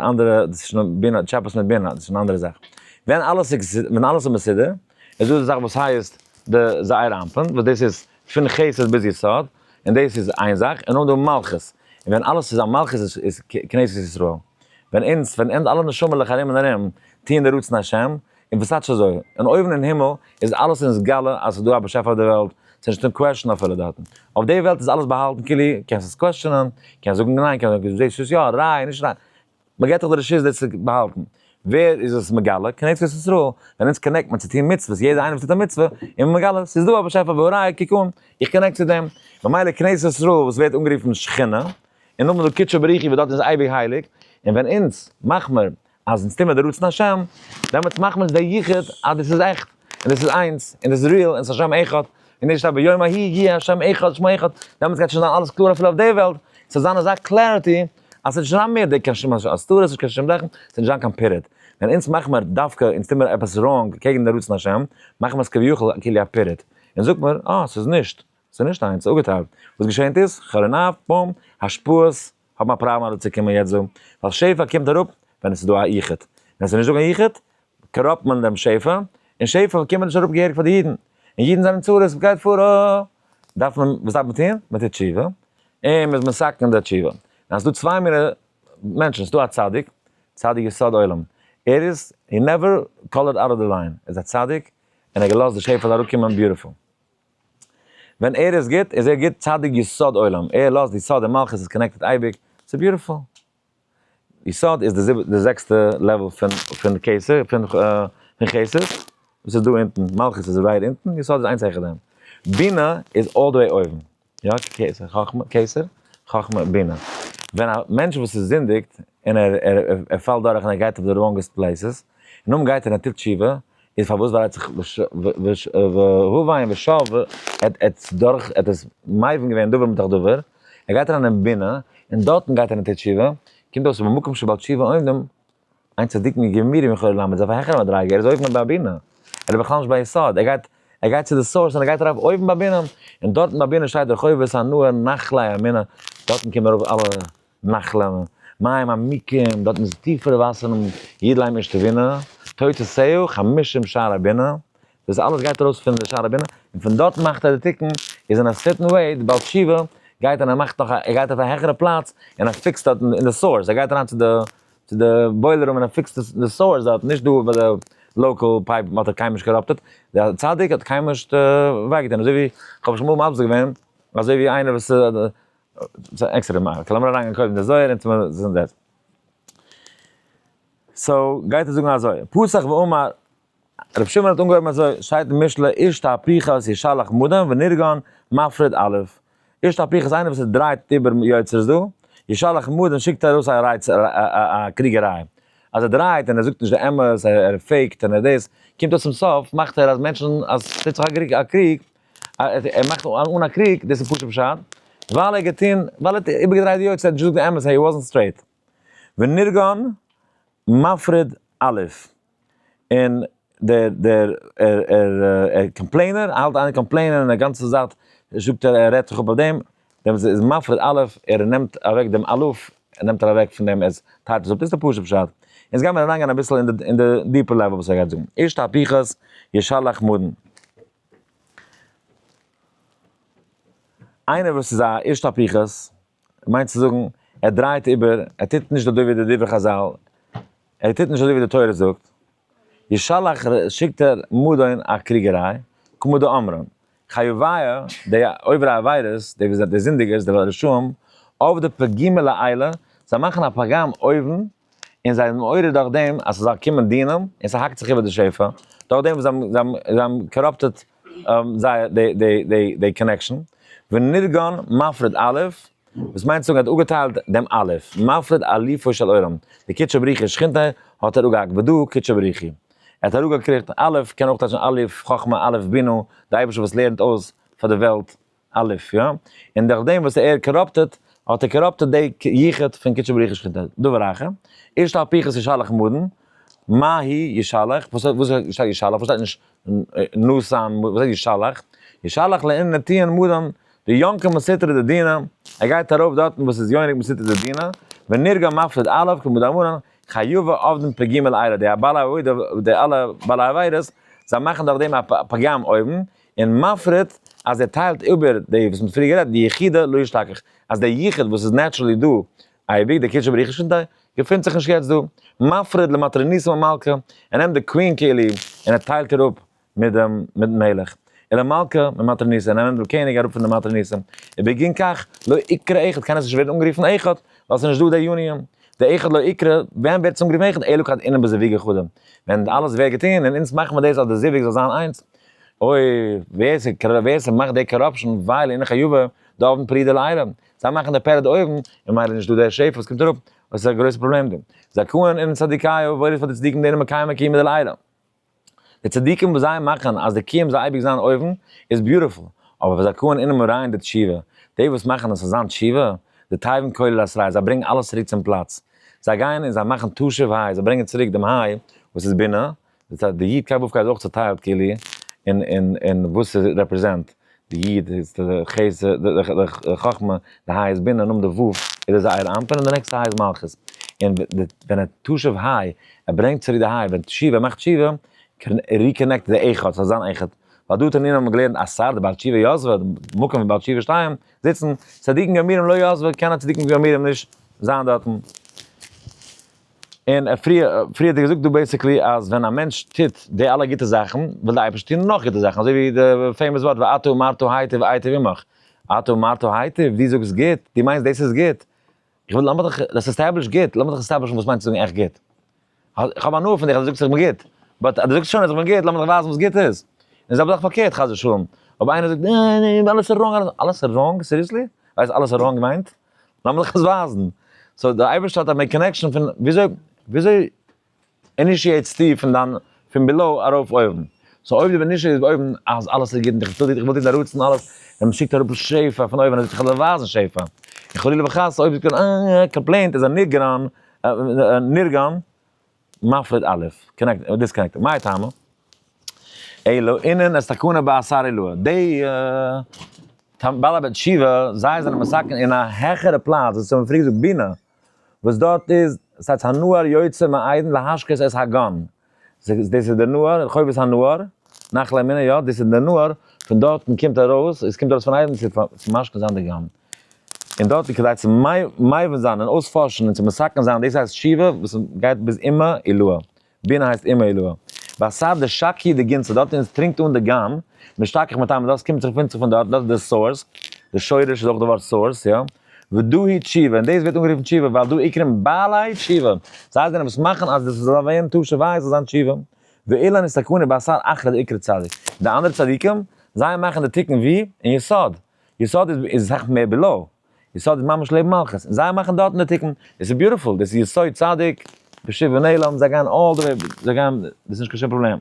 אנדערע, דאס איז שוין בינה, טשעפעס מיט בינה, דאס איז שוין א אנדערע זאך. ווען אלעס איז, ווען אלעס איז מסודר, איז דא די זאך וואס הייסט די זעיר אנפין, וואס דאס איז פון חסד ביז יסוד, און דאס איז איין זאך, און נאכדעם מלכות. און ווען אלעס איז א מלכות איז כנסת ישראל. ווען אונז, ווען אונז אלע נשמה'לעך ארום און ארום טוען די רצון השם, און וואס טייטש אזוי? און אויבן אין הימל איז אלעס אונז גלה אז ס'איז דא א באשעפער אויף די וועלט, ס'איז נישט קיין question אפילו דארטן. אויף די וועלט איז אלעס באהאלטן כאילו, קענסט עס question ען, קענסט זאגן ניין, קענסט זאגן דאס איז יא, ריי, נישט ריי. מ'געט דיך די רשות דאס צו באהאלטן. ווער איז עס מגלה? כנסת ישראל. ווען אונז connect מען צו טון מצוות, יעדער איינער וואס טוט א מצוה, איז מען מגלה, ס'איז דא א באשעפער והראיה, קוק אן, איך connect צו דעם. ממילא כנסת ישראל וואס ווערט אנגערופן שכינה, און נאכדעם איז דא קודשא בריך הוא וואס דארט איז אייביג הייליג, און ווען אונז מאכט מיר אז אונז טוהן מיר די רצון השם, דעמאלטס מאכט מען די יחוד אז דאס איז עכט, און דאס איז איינס, און דאס איז real, און עס איז השם אחד, און דאס שטייט ביום ההוא יהיה השם אחד ושמו אחד, דעמאלטס גייט שוין זיין אלעס קלאר אפילו אויף די וועלט, עס זאל זיין אזא clarity, אז עס וועט נישט זיין מער די קיין שום הסתרות, נישט קיין שום זאכן, עס וועט נישט זיין קיין פירוד. ווען אונז מאכן מיר דווקא, אונז טוהן מיר עפעס wrong קעגן די רצון השם, מאכן מיר עס כביכול כאילו א פירוד, און זאגט מיר, אה, עס איז נישט, עס איז נישט איינס, אפגעטיילט. וואס געשענט איז, חרון אף, בום, השפעות, האבן א פראבלעם אראפצוקומען יעצט דא, ווייל שפע קומט אראפ ווען עס איז דא א יחוד, ווען עס איז נישט דא קיין יחוד, corrupt מען דעם שפע, און שפע קומט נישט אראפ געהעריג פאר די אידן, און אידן זענען צרות, וואס גייט פאר, אה, דארף מען, וואס דארף מען טון? מען טוט תשובה, און מען איז מתקן די תשובה. און עס איז דא צוויי מיני מענטשן, עס איז דא א צדיק, צדיק יסוד עולם, ער איז, he never colored out of the line, ער איז א צדיק, און ער האט געלאזט די שפע זאל אראפקומען beautiful. ווען ער איז גוט איז ער גוט צדיק יסוד עולם, ער לאזט יסוד און מלכות איז connected אייביג, ס'איז beautiful. יסוד איז די זעקסטע level פון פון כתר, פון חסד, וואס איז דא אונטן, מלכות איז right אונטן, יסוד איז איינס העכער דעם. בינה איז all the way אויבן, יא, כתר, חכמה, כתר, חכמה, בינה. ווען א מענטש וואס איז זינדיגט און ער ער פאלט דורך און ער גייט אויף די wrongest places, און נאכדעם גייט ער און טוט תשובה, איז פארוואס ווייל ער האט זיך והבן ושב ער האט דורך ער האט עס מבין געווען דבר מתוך דבר, ער גייט אריין אין בינה און דארטן גייט ער און טוט תשובה, קומט אויס במקום שבעל תשובה עומדים, אין צדיקים גמורים יכולים לעמוד, איז אויף א העכערע מדריגה, ער איז אויבן ביי בינה, ער איז בכלל נישט ביי יסוד, ער גייט ער גייט צו די source און ער גייט ארויף אויבן ביי בינה, און דארטן ביי בינה שטייט רחובות הנהר נחלי אמונה, דארטן קומען ארויף אלע נחלים, מים עמוקים, דארטן איז טיפערע וואסערן, ידליים איש תבונה, תוצאותיה חמישים שערי בינה, דאס אלעס גייט ארויס פון די שערי בינה, און פון דארט מאכט ער די תיקון, איז אין א certain way, די בעל תשובה גייט און ער מאכט נאך א, ער גייט אויף א העכערע פלאץ, און ער fix ט דארטן אין די source, ער גייט אריין צו די צו די boiler room און ער fix ט די source דארט, נישט דא ביי די local pipe האט ער קיינמאל נישט corrupted, די צדיק האט קיינמאל נישט וויי געטון, אזוי ווי כ'האב שוין אמאל מסביר געווען, אזוי ווי איינער וואס ס'איז א עקסטערע מערכה, לאמיר אריינגיין קודם די זוהר און צום זען דעס. so גייט ער זאגן אזוי, פתח ואמר, רבי שמעון האט אנגעהויבן אזוי, שטייט אין משלי איש תהפוכות ישלח מדם ונרגן מפריד אלף. איש תהפוכות איינער וואס ער דרייט איבער יוצרות דא, ישלח מדון שיקט ארויס א רייץ א קריגעריי, אז ער דרייט און ער זאגט נישט די אמת, ער fake ט און ער דאס, קומט אויס צום סוף מאכט ער אז מענטשן אז ס'טוט זיך א קריג, ער מאכט אן א קריג, דאס איז פשוט פשט, ווייל ער האט געטון, ווייל ער האט איבערגעדרייט די יוצרות, ער האט נישט געזאגט די אמת, he wasn't straight. ונרגן מפריד אלוף. און דער דער ער ער complainer האלט איין complain ען און די גאנצע זייט זאגט ער ער רעדט זיך אפ אויף דעם, דעמאלטס איז מפריד אלף, ער נעמט אוועק דעם אלוף, ער נעמט ער אוועק פון דעם עס טיילט עס אפ, דאס איז די פשוט פשט. יעצט גיימיר אריינגיין אביסל אין די אין די deeper level וואס ער גייט זאגן. איש תהפוכות ישלח מדון. איינער וואס איז א איש תהפוכות מיינט צו זאגן ער דרייט איבער, ער טוט נישט אזוי ווי די דברי חזל, ער טוט נישט אזוי ווי די תורה זאגט, ישלח שיקט ער מדון א קריגעריי, כמו דאמרן, חיוביא, די עוברי עבירות, די וואס די זינדיגערס, די רשעים, עובדי פגימה לעילא, זיי מאכן א פגם אויבן, און זיי מעורר דורך דעם אז ס'זאל קומען דינים, און ס'האקט זיך איבער די שפע, דורך דעם וואס זיי האבן corrupted זייער די connection, ונרגן מפריד א', וואס מיינט צו זאגן ער האט אפגעטיילט דעם א', מפריד אלופו של עולם, די קודשא בריך הוא שכינתיה האט ער אפגעהאקט, ודא קודשא בריך הוא. ער האט אראפגעקריכט, א' קען אויך טייטשן אלוף חכמה אלף בינה, די אייבערשטער וואס לערנט אויס פאר די וועלט א', יא, און דורך דעם וואס ער corrupted, האט ער corrupted די יחוד פון קודשא בריך הוא שכינתיה. דבר אחר, איש תהפוכות ישלח מדון, מה היא ישלח, וואס וואס שטייט ישלח, וואס שטייט נישט נתן, וואס הייסט ישלח? ישלח לענין נטיען מדון, די יונקא מסתרא דדינא, ער גייט ארויף דארטן וואס איז יונק מסתרא דדינא, ונרגא מפריד א' כמדאמרן, חיובא עבדין פגימה לעילא, די בעלי עבודה, די אלע בעלי עבירות, זיי מאכן דורך דעם א פגם אויבן, און מפריד אז ער טיילט איבער די וואס מ'האט פריער גערעדט, די יחידה לא ישתכח, אז דער יחוד וואס איז naturally דא אייביג, דער קודשא בריך הוא שכינתיה, געפינט זיך נישט יעצט דא. מפריד למטרוניתא ממלכא, ער נעמט די queen כאילו און ער טיילט איר אפ מיט דעם מיטן מלך. ולמלכא ממטרוניתא, ער נעמט דעם קעניג אראפ פון די מטרוניתא. ובגין כך לא איקרי אחד, קען עס נישט ווערן אנגערופן אחד, ווייל ס'איז נישט דא די union. די אחד לא איקרי, ווען ווערט עס אנגערופן אחד? אלא כד אינון בזיווגא חדא. ווען אלעס ווערט געטון און אונז מאכן מיר דאס אז די זיווג זאל זיין איינס. אוי, ווער ס'מאכט די corruption, ווייל אינון חיובא דעבדין פרידא לעילא. זיי מאכן די פירוד אויבן, און ממילא נישט דא דער שפע וואס קומט אראפ, וואס איז א גרויסע פראבלעם דא. זכאין אינון צדיקיא, וואויל איז פאר די צדיקים דאינון מקיימי קיומא דלעילא. די צדיקים וואס זיי מאכן אז די קיום זאל אייביג זיין אויבן, איז beautiful, אבער וזכאין אינון מרעיין דתשובה, די וואס מאכן עס זאל זיין תשובה, דתיבין כלא לאתריה, זיי ברענגן אלעס צוריק צום פלאץ. זיי גייען און זיי מאכן תשוב היי, זיי ברענגען צוריק דעם היי וואס איז בינה, דאס הייסט די י' ק' ו' ק' איז אויך צוטיילט כאילו אין אין אין וואס עס represent, די י' איז די חסד די חכמה, די ה' איז בינה, נאכדעם די ו' איז די זעיר אנפין און די נעקסטע ה' איז מלכות, און ווען ער תשוב היי, ער ברענגט צוריק די היי, ווען תשובה ער מאכט תשובה, reconnect די אחד, ס'זאל זיין אחד, ווייל דא תנין האבן מיר געלערנט אתר דבעלי תשובה יתבי, די מקום ווי בעל תשובה שטייען, זיצן, צדיקים גמורים לא יתבי, קען א צדיקים גמורים נישט זיין דארטן. און פריער האט ער געזאגט דא basically אז ווען א מענטש טוט די אלע גוטע זאכן, וויל די אייבערשטער טון נאך גוטע זאכן, אזוי ווי די famous ווארט ואתה אמרת היטב איטיב עמך, אתה אמרת היטב, דו זאגסט גוט, דו מיינסט דאס איז גוט, איך וויל לאמיר דיך, דאס establish גוט, לאמיר דיך establish ן וואס מיינט צו זאגן עכט גוט. איך האב הנאה פון דיך אז דו זאגסט איך בין גוט, but אז דו זאגסט שוין אז איך בין גוט, לאמיר דיך ווייזן וואס גוט איז. און זעלבע זאך פארקערט חס ושלום, אויב איינער זאגט ניין ניין אלעס איז wrong, אלעס איז wrong? Seriously? ווייסט אלעס איז wrong מיינט? לאמיר דיך עס ווייזן. So דער אייבערשטער האט א מער connection פון וויאזוי וויאזוי initiate סטו פון דיין פון below ארויף אויבן. So אויב דו initiate סט אויבן אז אלעס איז גוט און איך וויל דיר דערוצן אלעס, ווען מען שיקט אראפ שפע פון אויבן אז איך וועל דיר ווייזן שפע. און חלילה וחס אויב זאגט מען אה complaint איז א נרגן נרגן מפריד א', connect, disconnect, מאי טעמא? אלא אינון אתתקנו באתר עילאה, די בעלי בתשובה, זיי זענען מתקן אין א העכערע פלאץ, וואס האבן פריער געזאגט בינה, וואס דארט איז, ס'הייסט הנהר יוצא מעדן להשקות את הגן, דאס איז דער נהר, רחובות הנהר, נחלי אמונה, יא, דאס איז דער נהר, פון דארטן קומט ארויס, עס קומט ארויס פון עדן צו משקה זיין די גן. און דארט איז כדי צו מבין זיין און אויספארשן און צו מתקן זיין, דאס הייסט תשובה וואס גייט ביז אימא עילאה, בינה הייסט אימא עילאה. באתר דשקי דגנתא, דארט אונז טרינקט אן די גן, משתכח מטעמא, דאס קומט זיך פונט זיך פון דארט, דאס איז די source, די שורש איז אויך די ווארט source, יא. ודא היא תשובה, און דאס ווערט אנגערופן תשובה, ווייל דא איקרים בעלי תשובה, זיי זענען וואס מאכן אז דאס זאל ווערן תשוב היי, זאל זיין תשובה. ואילן אתתקנו באתר אחרא דאיקרי צדיק, די אנדערע צדיקים, זיי מאכן די תיקון ווי? אין יסוד. יסוד איז אסאך מער below, יסוד איז ממש לעבן מלכות, און זיי מאכן דארטן די תיקון, דאס איז beautiful, דאס איז יסוד צדיק, בשיב ונעלם, זיי גייען all the way, זיי גייען, דאס איז נישט קיין שום פראבלעם.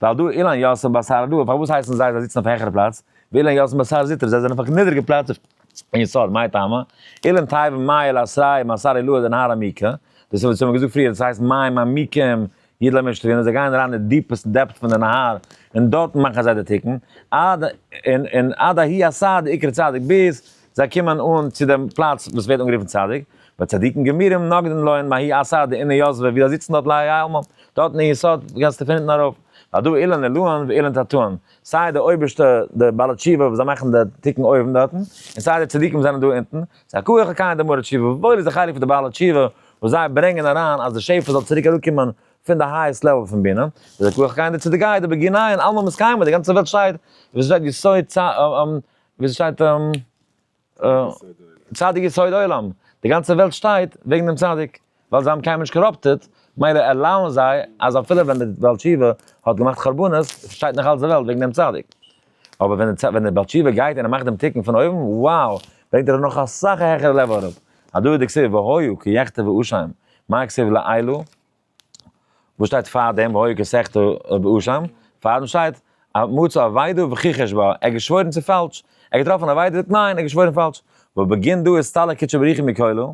ווייל דא אילן יוסף בשר דא, פארוואס הייסן זיי זיי זיצן אויף א העכערע פלאץ, ואילן יוסף בשר זיטער, זיי זענען אויף א נידריגע פלאץ אין יסוד, מאי טעמא? אילן תיבה מיא לאתריה מאתר עילאה דנהר עמיקא, דאס איז וואס מיר האבן געזאגט פריער, דאס הייסט מים עמוקים יד למשתווין, זיי גייען אריין אין די deepest depth פון די נהר, און דארטן מאכן זיי די תיקון, עד און און עד ההיא אתר דאיקרי צדיק, ביז זיי קומען אן צו דעם פלאץ וואס ווערט אנגערופן צדיק, וצדיקים גמורים נגדין לון מההיא אתר דאינהו יתבי, ווי זיי זיצן דארט להאי עלמא, דארטן אין יסוד גייסטו פון אונטן ארויף, והדא אילן עילאין ואילן תתאין, סיי די אויבערשטע די בעלי תשובה וואס זיי מאכן די תיקון אויבן דארטן, און סיי די צדיקים זענען דא אונטן, ס'איז א כח הקיים דמרי תשובה, וואויל איז די חלק פון די בעלי תשובה וואס זיי ברענגען אריין אז די שפע זאל צוריק אראפקומען פון די highest level פון בינה, איז א כח הקיים די צדקאי די בגיניהן עלמא מתקיימא, די גאנצע וועלט שטייט, ווי ס'שטייט יסוד צ ווי ס'שטייט צדיק יסוד עולם, די גאנצע וועלט שטייט וועגן דעם צדיק, ווייל זיי האבן קיינמאל נישט corrupted, מילא allow ען זיי אז אפילו ווען די בעל תשובה האט געמאכט חרבנות, שטייט נאך אלץ די וועלט וועגן דעם צדיק. אבער ווען די בעל תשובה גייט און ער מאכט דעם תיקון פון אויבן, wow, ברענגט ער נאך אסאך א העכערע level אראפ. הדא דכתיב והיה כי יחטא ואשם, מאי כתיב לעילא? וואס שטייט פאר דעם והיה כי תחטא ואשם? פאר דעם שטייט מצא אבידה וכחש בה, ער האט געשוואוירן צו פאלש, ער האט געטראפן אבידה, זאגט ניין, ער האט געשוואוירן פאלש, ובגין דא אסתלק קודשא בריך הוא מכולא,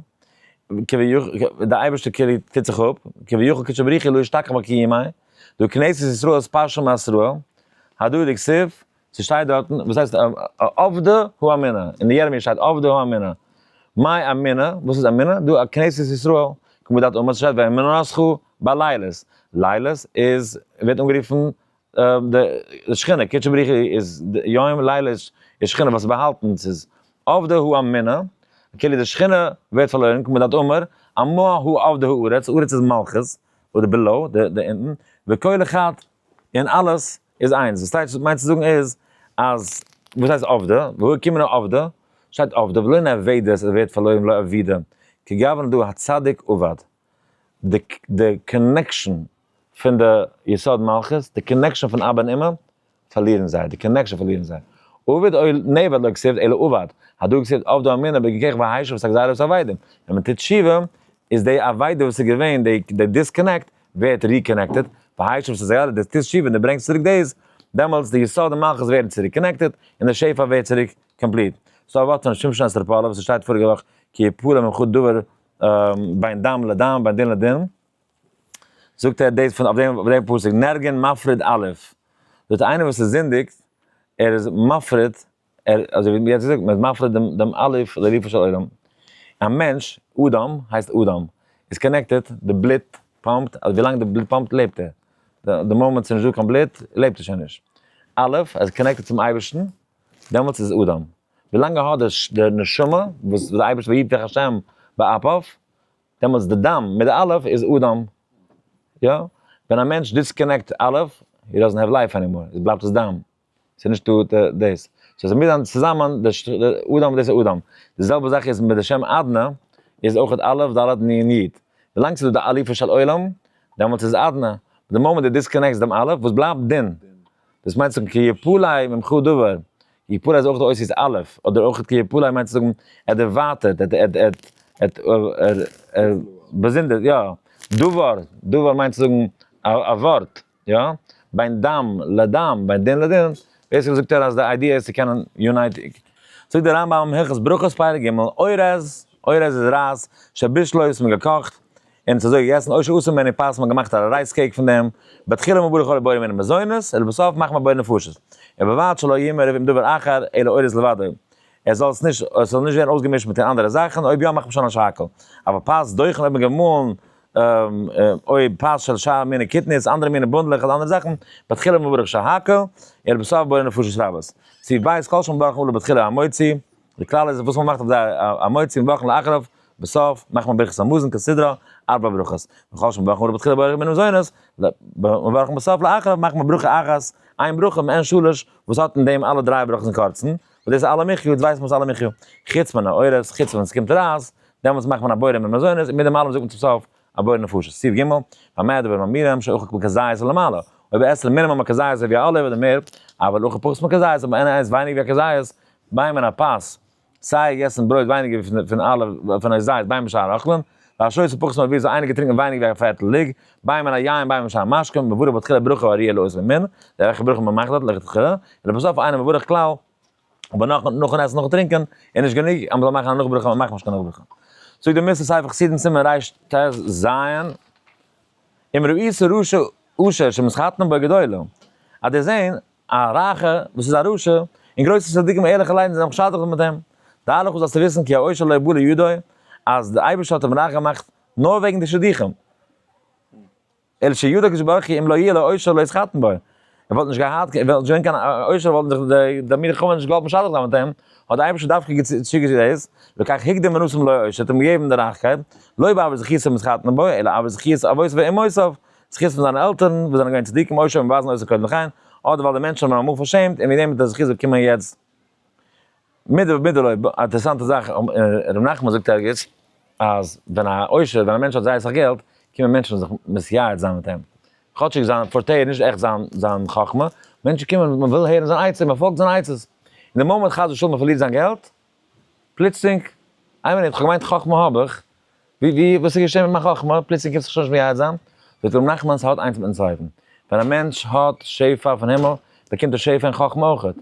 די אייבערשטער כאילו טוט זיך אפ, כביכול קודשא בריך הוא לא אשתכח בקיומיה, דא כנסת ישראל איז פרשה מעשרה, הדא דכתיב, ס'שטייט דארטן, וואס הייסט אבדה האמונה, אין די ירמיה שטייט אבדה האמונה, מאי אמונה, וואס איז אמונה? דא א כנסת ישראל, כמו דאת אמר ס'שטייט ואמונתך בלילות, לילות איז ווערט אנגערופן די שכינה, קודשא בריך הוא איז יום לילה איז שכינה וואס איז באהאלטן, ס'איז אבדה האמונה, כאילו די שכינה ווערט פארלוירן, כמו דאת אמר, אמה הוא אבדה הארץ, ארץ איז מלכות, אדער below, די אונטן, וכל אחד און אלעס איז איינס. וואס טייטש מיינט צו זאגן איז אז וואס הייסט אבדה? והוא קומען אבדה, שטייט אבדה ולא נאבדת עס ווערט פארלוירן לא אבידה, כגוון דא הצדיק אבד. די די connection פון די יסוד מלכות, די connection פון אבא און אמא, פארלירן זיי, די connection פארלירן זיי. אבד או נאבד לא כתיב אלא אבד, הדא כתיב אבדה האמונה בגכך והשיב את הגזילה ואת האבידה. ווען מען טוט תשובה איז די אבידה וואס איז געווען די disconnect ווערט reconnected, והשיב את הגזילה, דו טוסט תשובה און דו ברענגסט צוריק דאס, דעמאלטס די יסוד און מלכות ווערן צוריק connected, און די שפע ווערט צוריק complete. ס'דא א ווארט פון שמשון אסטראפאלער וואס ס'שטייט פאריגע וואך כי יפלא ממך דבר בין דם לדם בין דין לדין, זאגט ער דאס פון אויף דעם פסוק נרגן מפריד א', זאגט איינער וואס איז זינדיגט, ער איז מפריד ער, אזוי ווי מ'האט געזאגט, מ'איז מפריד דעם דעם אלף לאלופו של עולם. א מענטש, אדם, הייסט אדם, איז connected, די בלוט pump ט, אז ווילאנג די בלוט pump ט לעבט ער. די מאמענט ס'איז נישטא קיין בלוט, לעבט ער שוין נישט. אלף, ער איז connected צום אייבערשטן, דעמאלטס איז אדם. ווילאנג ער האט די נשמה, וואס די אייבערשטער ויפתח השם באפיו, דעמאלטס די דם מיט די אלף איז אדם. יא? ווען א מענטש disconnect אלף, he doesn't have life anymore, עס בלייבט עס דם. ס'איז נישט דא דאס. so ס'מוז זיין צוזאמען די אדם דאס איז אדם. די זעלבע זאך איז מיט די שם אדנא, איז אויך א' ד' נ' י'. ווילאנג ס'איז דא די אלופו של עולם, דעמאלטס איז אדנא. די מאמענט דו disconnect סט דעם א', וואס בלייבט? דין. דאס מיינט צו זאגן כי יפלא ממך דבר. יפלא איז אויך די אותיות א', אדער אויך כי יפלא מיינט צו זאגן ער דערווייטערט, ער ער ער באזונדערט, יא. דבר, דבר מיינט צו זאגן א ווארט. יא, בין דם לדם, בין דין לדין, basically זאגט ער אז די idea איז צו קענען unite. זאגט דער רמב ם הלכות ברכות פרק ג', אורז, אורז איז רייז, שבישלו וואס מען געקאכט, און עס אזוי געגעסן, או שעשו ממנו פת מען האט געמאכט א rice cake פון דעם, בתחילה מברך עליו בורא מיני מזונות, ולבסוף מאכט מען בורא נפשות. ובלבד שלא יהיה מעורב עם דבר אחר, אלא אורז לבדו. ער זאל עס נישט, עס זאל נישט ווערן אויסגעמישט מיט אנדערע זאכן, אויב יא מאכט מען שוין א שהכל. אבל פת דוחן אויב מען געמאלן אויב פת של שאר מיני קטניות, אנדערע מיני בונדלעך אדער אנדערע זאכן, בתחילה מברך שהכל, ולבסוף בורא נפשות רבות. סעיף ב', כל שמברכין עליו בתחילה המוציא, די כלל איז וואס מען מאכט אויף די המוציא מברכין לאחריו, בסוף מאכט מען ברכת המזון כסדרה, ארבע ברכות. וכל שמברכין עליו בתחילה בורא מיני מזונות, מברכין בסוף לאחריו מאכט מען ברכה אחת, איין ברכה מעין שלש, וואס האט אין דעם אלע דריי ברכות אין קורצן, וואס דאס איז אלע מחי', יעצט ווייסט מען וואס אלע מחי'. חוץ מן האורז, חוץ ווען עס קומט רייז, דעמאלטס מאכט מען א בורא מיני מזונות, און מיט דעם אלעם זאגט מען צום סוף א בורא נפשות. סעיף ג', במה דברים אמורים שאכל בכזית ולמעלה. אויב ער עסט מינימום א כזית אזוי ווי א olive אדער מער, אבל אכל פחות מכזית, אבער איינער עסט ווייניגער ווי א כזית, בין מן הפת, סיי געגעסן ברויט ווייניגער פון אלע פון אויס זית בין משאר אוכלים, והשותה פחות מאביו זאל איינער געטרינקען ווייניגער ווי א פערטל לוג, בין מן היין בין משאר משקים, מברך בתחילה ברכה הראויה לאותו מין, די וועלכע ברכה מען מאכט דארט לכתחילה, ולבסוף אינו מברך כלל, אבער נאך נאכן עסן נאכן טרינקען איז נישט גענוג אז מ'זאל מאכן א נאכברכה, מ'מאכט נישט קיין נאכברכה. זאגט די מוסר ספר חסידים סימן רט"ז, אם ראית רשע עושר שמתחתנים בו גדולים, אז די זעהן א רייכע וואס איז א רשע, און גרויסע צדיקים ערליכע לייטן זענען זיך משדך מיט אים, דע לך זאלסטו וויסן כי העושר לא בא לידו, אז די אייבערשטער האט אים רייך געמאכט נאר וועגן די שידוכים. אלא שידע הקדוש ברוך הוא אם לא יהיה לו עושר לא יתחתן בו, ער וואלט נישט געהאט, ער וואלט נישט געווען קיין עושר וואלטן זיך די תלמידי חכמים נישט געוואלט משדך זיין מיט אים, האט דער אייבערשטער דווקא צוגעזאגט דאס, לכך הקדים ונתן לו עושר, האט אים געגעבן די רייכקייט, לא בעבור זכותו מתחתן בו, אלא עבור זכות אבותיו ואמותיו, זכות פון זיינע עלטערן וואס זענען געווען צדיקים או שהיו מבזין אותו קודם לכן, אדער ווייל די מענטשן האבן אים אמאל פארשעמט און וועגן דעם האט ער זכות באקומען יעצט. מידה במידה לא, א אינטערעסאנטע זאך, ר' נחמן זאגט ערגעץ, אז ווען א עושר, ווען א מענטש האט זייער אסאך געלט, קומען מענטשן זיך מתייעץ זיין מיט אים. כאטשיג זיין forte איז נישט עכט זיין זיין חכמה, מענטשן קומען, מען וויל הערן זיין עצה, מען פאלגט זיינע עצות. אין די מאמענט חס ושלום מען פארלירט זיין געלט, פלוצלינג, איין מינוט, כ'האב געמיינט חכמה האב איך, ווי ווי וואס איז געשען מיט מיין חכמה? פלוצלינג קומסטו זיך שוין נישט מייעץ זיין? זאגט ר' נחמן ס'האט איינס מיטן צווייטן, ווען א מענטש האט שפע פון הימל, באקומט ער שפע אין חכמה אויכעט,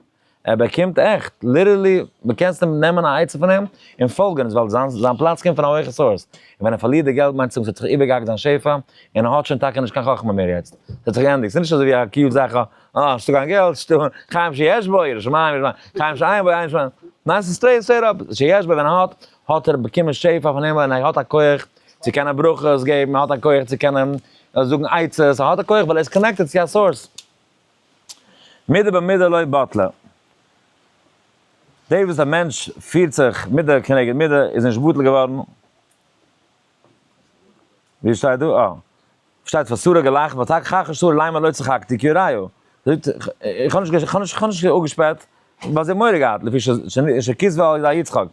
ער באקומט עכט, literally, מען קענסט אים נעמען א עצה פון אים און פאלגען עס, ווייל זיין זיין פלאץ קומט פון א הויכע source, און ווען ער פארלירט די געלט מיינט עס ס'האט זיך איבערגעהאקט זיין שפע, און ער האט שוין טאקע נישט קיין חכמה מער יעצט, ס'האט זיך געענדיגט, ס'איז נישט אזוי ווי א cute זאך, אה, נישטא קיין געלט, נישטא, חיים שיש בו, יראת שמים, יראת שמים, חיים שאין בו, אין שמים, ניין ס'איז straight straight up, שיש בו ווען ער האט, האט ער באקומען שפע פון הימל און ער האט א כח צו קענען ברכות געבן, ער האט א כח צו קענען זאגן עצות, ער האט א כח ווייל ער איז connected צו א source. מידה במידה לא בטלה. דאס וואס א מענטש פירט זיך מידה כנגד מידה איז נישט בטל געווארן. ווי שטייט דא? אה. שטייט פאר שרה געלאכט, ותכחש שרה לאמר לא צחקתי כי יראה. זאגט, איך האב נישט איך האב נישט איך האב נישט אפגעשפעט, ווייל זי האט מורא געהאט, לפי שכזבה על ידי יצחק.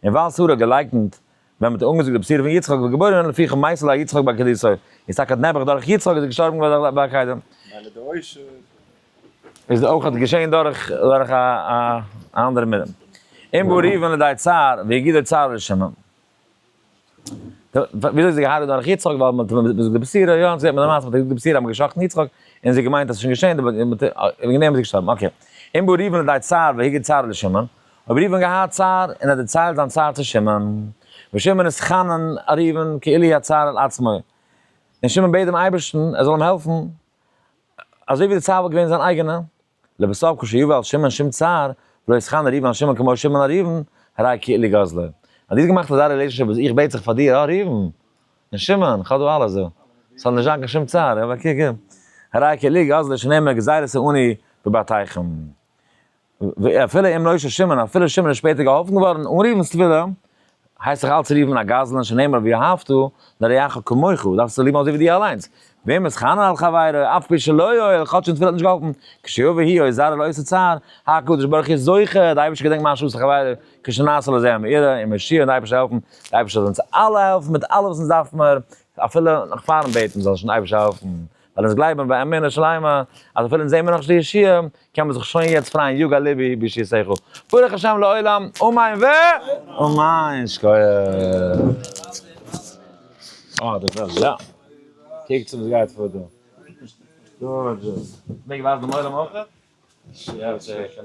און ווייל שרה האט געלייקנט ווען מ'האט אנגעזאגט די בשורה פון יצחק וועט געבוירן ווערן לפיכך מתה לה יצחק בעקידתו, איז טאקע נעבעך דורך יצחק איז ער געשטארבן געווארן ביי עקידה.
מילא די עושר.
איז אויך געשען דורך דורך א אנדערע מידה. אם בא ראובן לידי צער והגידו צער לשמעון. וויאזוי איז זי געהארגעט דורך יצחק ווייל מ'האט געזאגט די בשורה, יא אונז געבט מען די מעשה מ'האט געזאגט די בשורה אז מ'האט גע'שחט'ן יצחק און זי האט געמיינט אז ס'איז שוין געשען וועגן דעם איז זי געשטארבן okay. אם בא ראובן לידי צער והגיד צערו לשמעון. אויב ראובן געהאט צער און האט דערציילט זיין צער צו שמעון, ושמעון נתחנן על ראובן כאילו הצער על עצמו, און שמעון בעט דעם אייבערשטן ער זאל אים העלפן, אזוי ווי די צער וואלט געווען זיין אייגענע, לבסוף כשיבא על שמעון שום צער, ולא יתחנן ראובן על שמעון כמו שמעון על ראובן, הרי כאילו גזלו. אז דו האסט געמאכט אזא relationship וואס איך בעט זיך פאר דיר, אה ראובן, און שמעון, כ'האב דא אלעס דא, ס'זאל נישט זיין קיין שום צער, אבער קוק, הרי כאילו גזלו שנאמר גזירת העני בבתיכם. ואפילו אם נושע שמעון, אפילו שמעון איז שפעטער געהאלפן געווארן אן ראובן'ס תפילה, הייסט זיך אלץ ראובן א גזלן שנאמר ואהבת לרעך כמוך, דארפסט ליב האבן אזוי ווי דיר אליינס. ואם יתחנן על חברו, אף פי שלא הועיל, כאטש אן תפילה האט נישט געהאלפן, כשיבא הוא או זרעו לאותו צער, הקדוש ברוך הוא זוכר, די אייבערשטער געדענקט מה שעשה לחברו, כשנעשה לו זה המאורע, און מושיע און די אייבערשטער העלפן, די אייבערשטער זאל אונז אלע העלפן מיט אלעס וואס אונז דארף מיר, אפילו נאך פארן בעטן זאל שוין די אייבערשטער העלפן, ווייל אונז גלייבן באמונה שלימה אז אפילו אונז זעמיר נאכנישט די ישועה, קען מען זיך שוין יעצט פרייען יגל לבי בישועתך. ברוך השם לעולם, אמן ו אמן. שכוח. אה, דאס איז יא. קוקטס וואס גייט פאר דא. Gorgeous. מעג ווייזן דעם עולם אויך? שכוח, שכוח.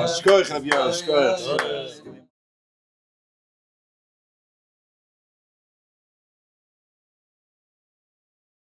שכוח רבי יואל, שכוח.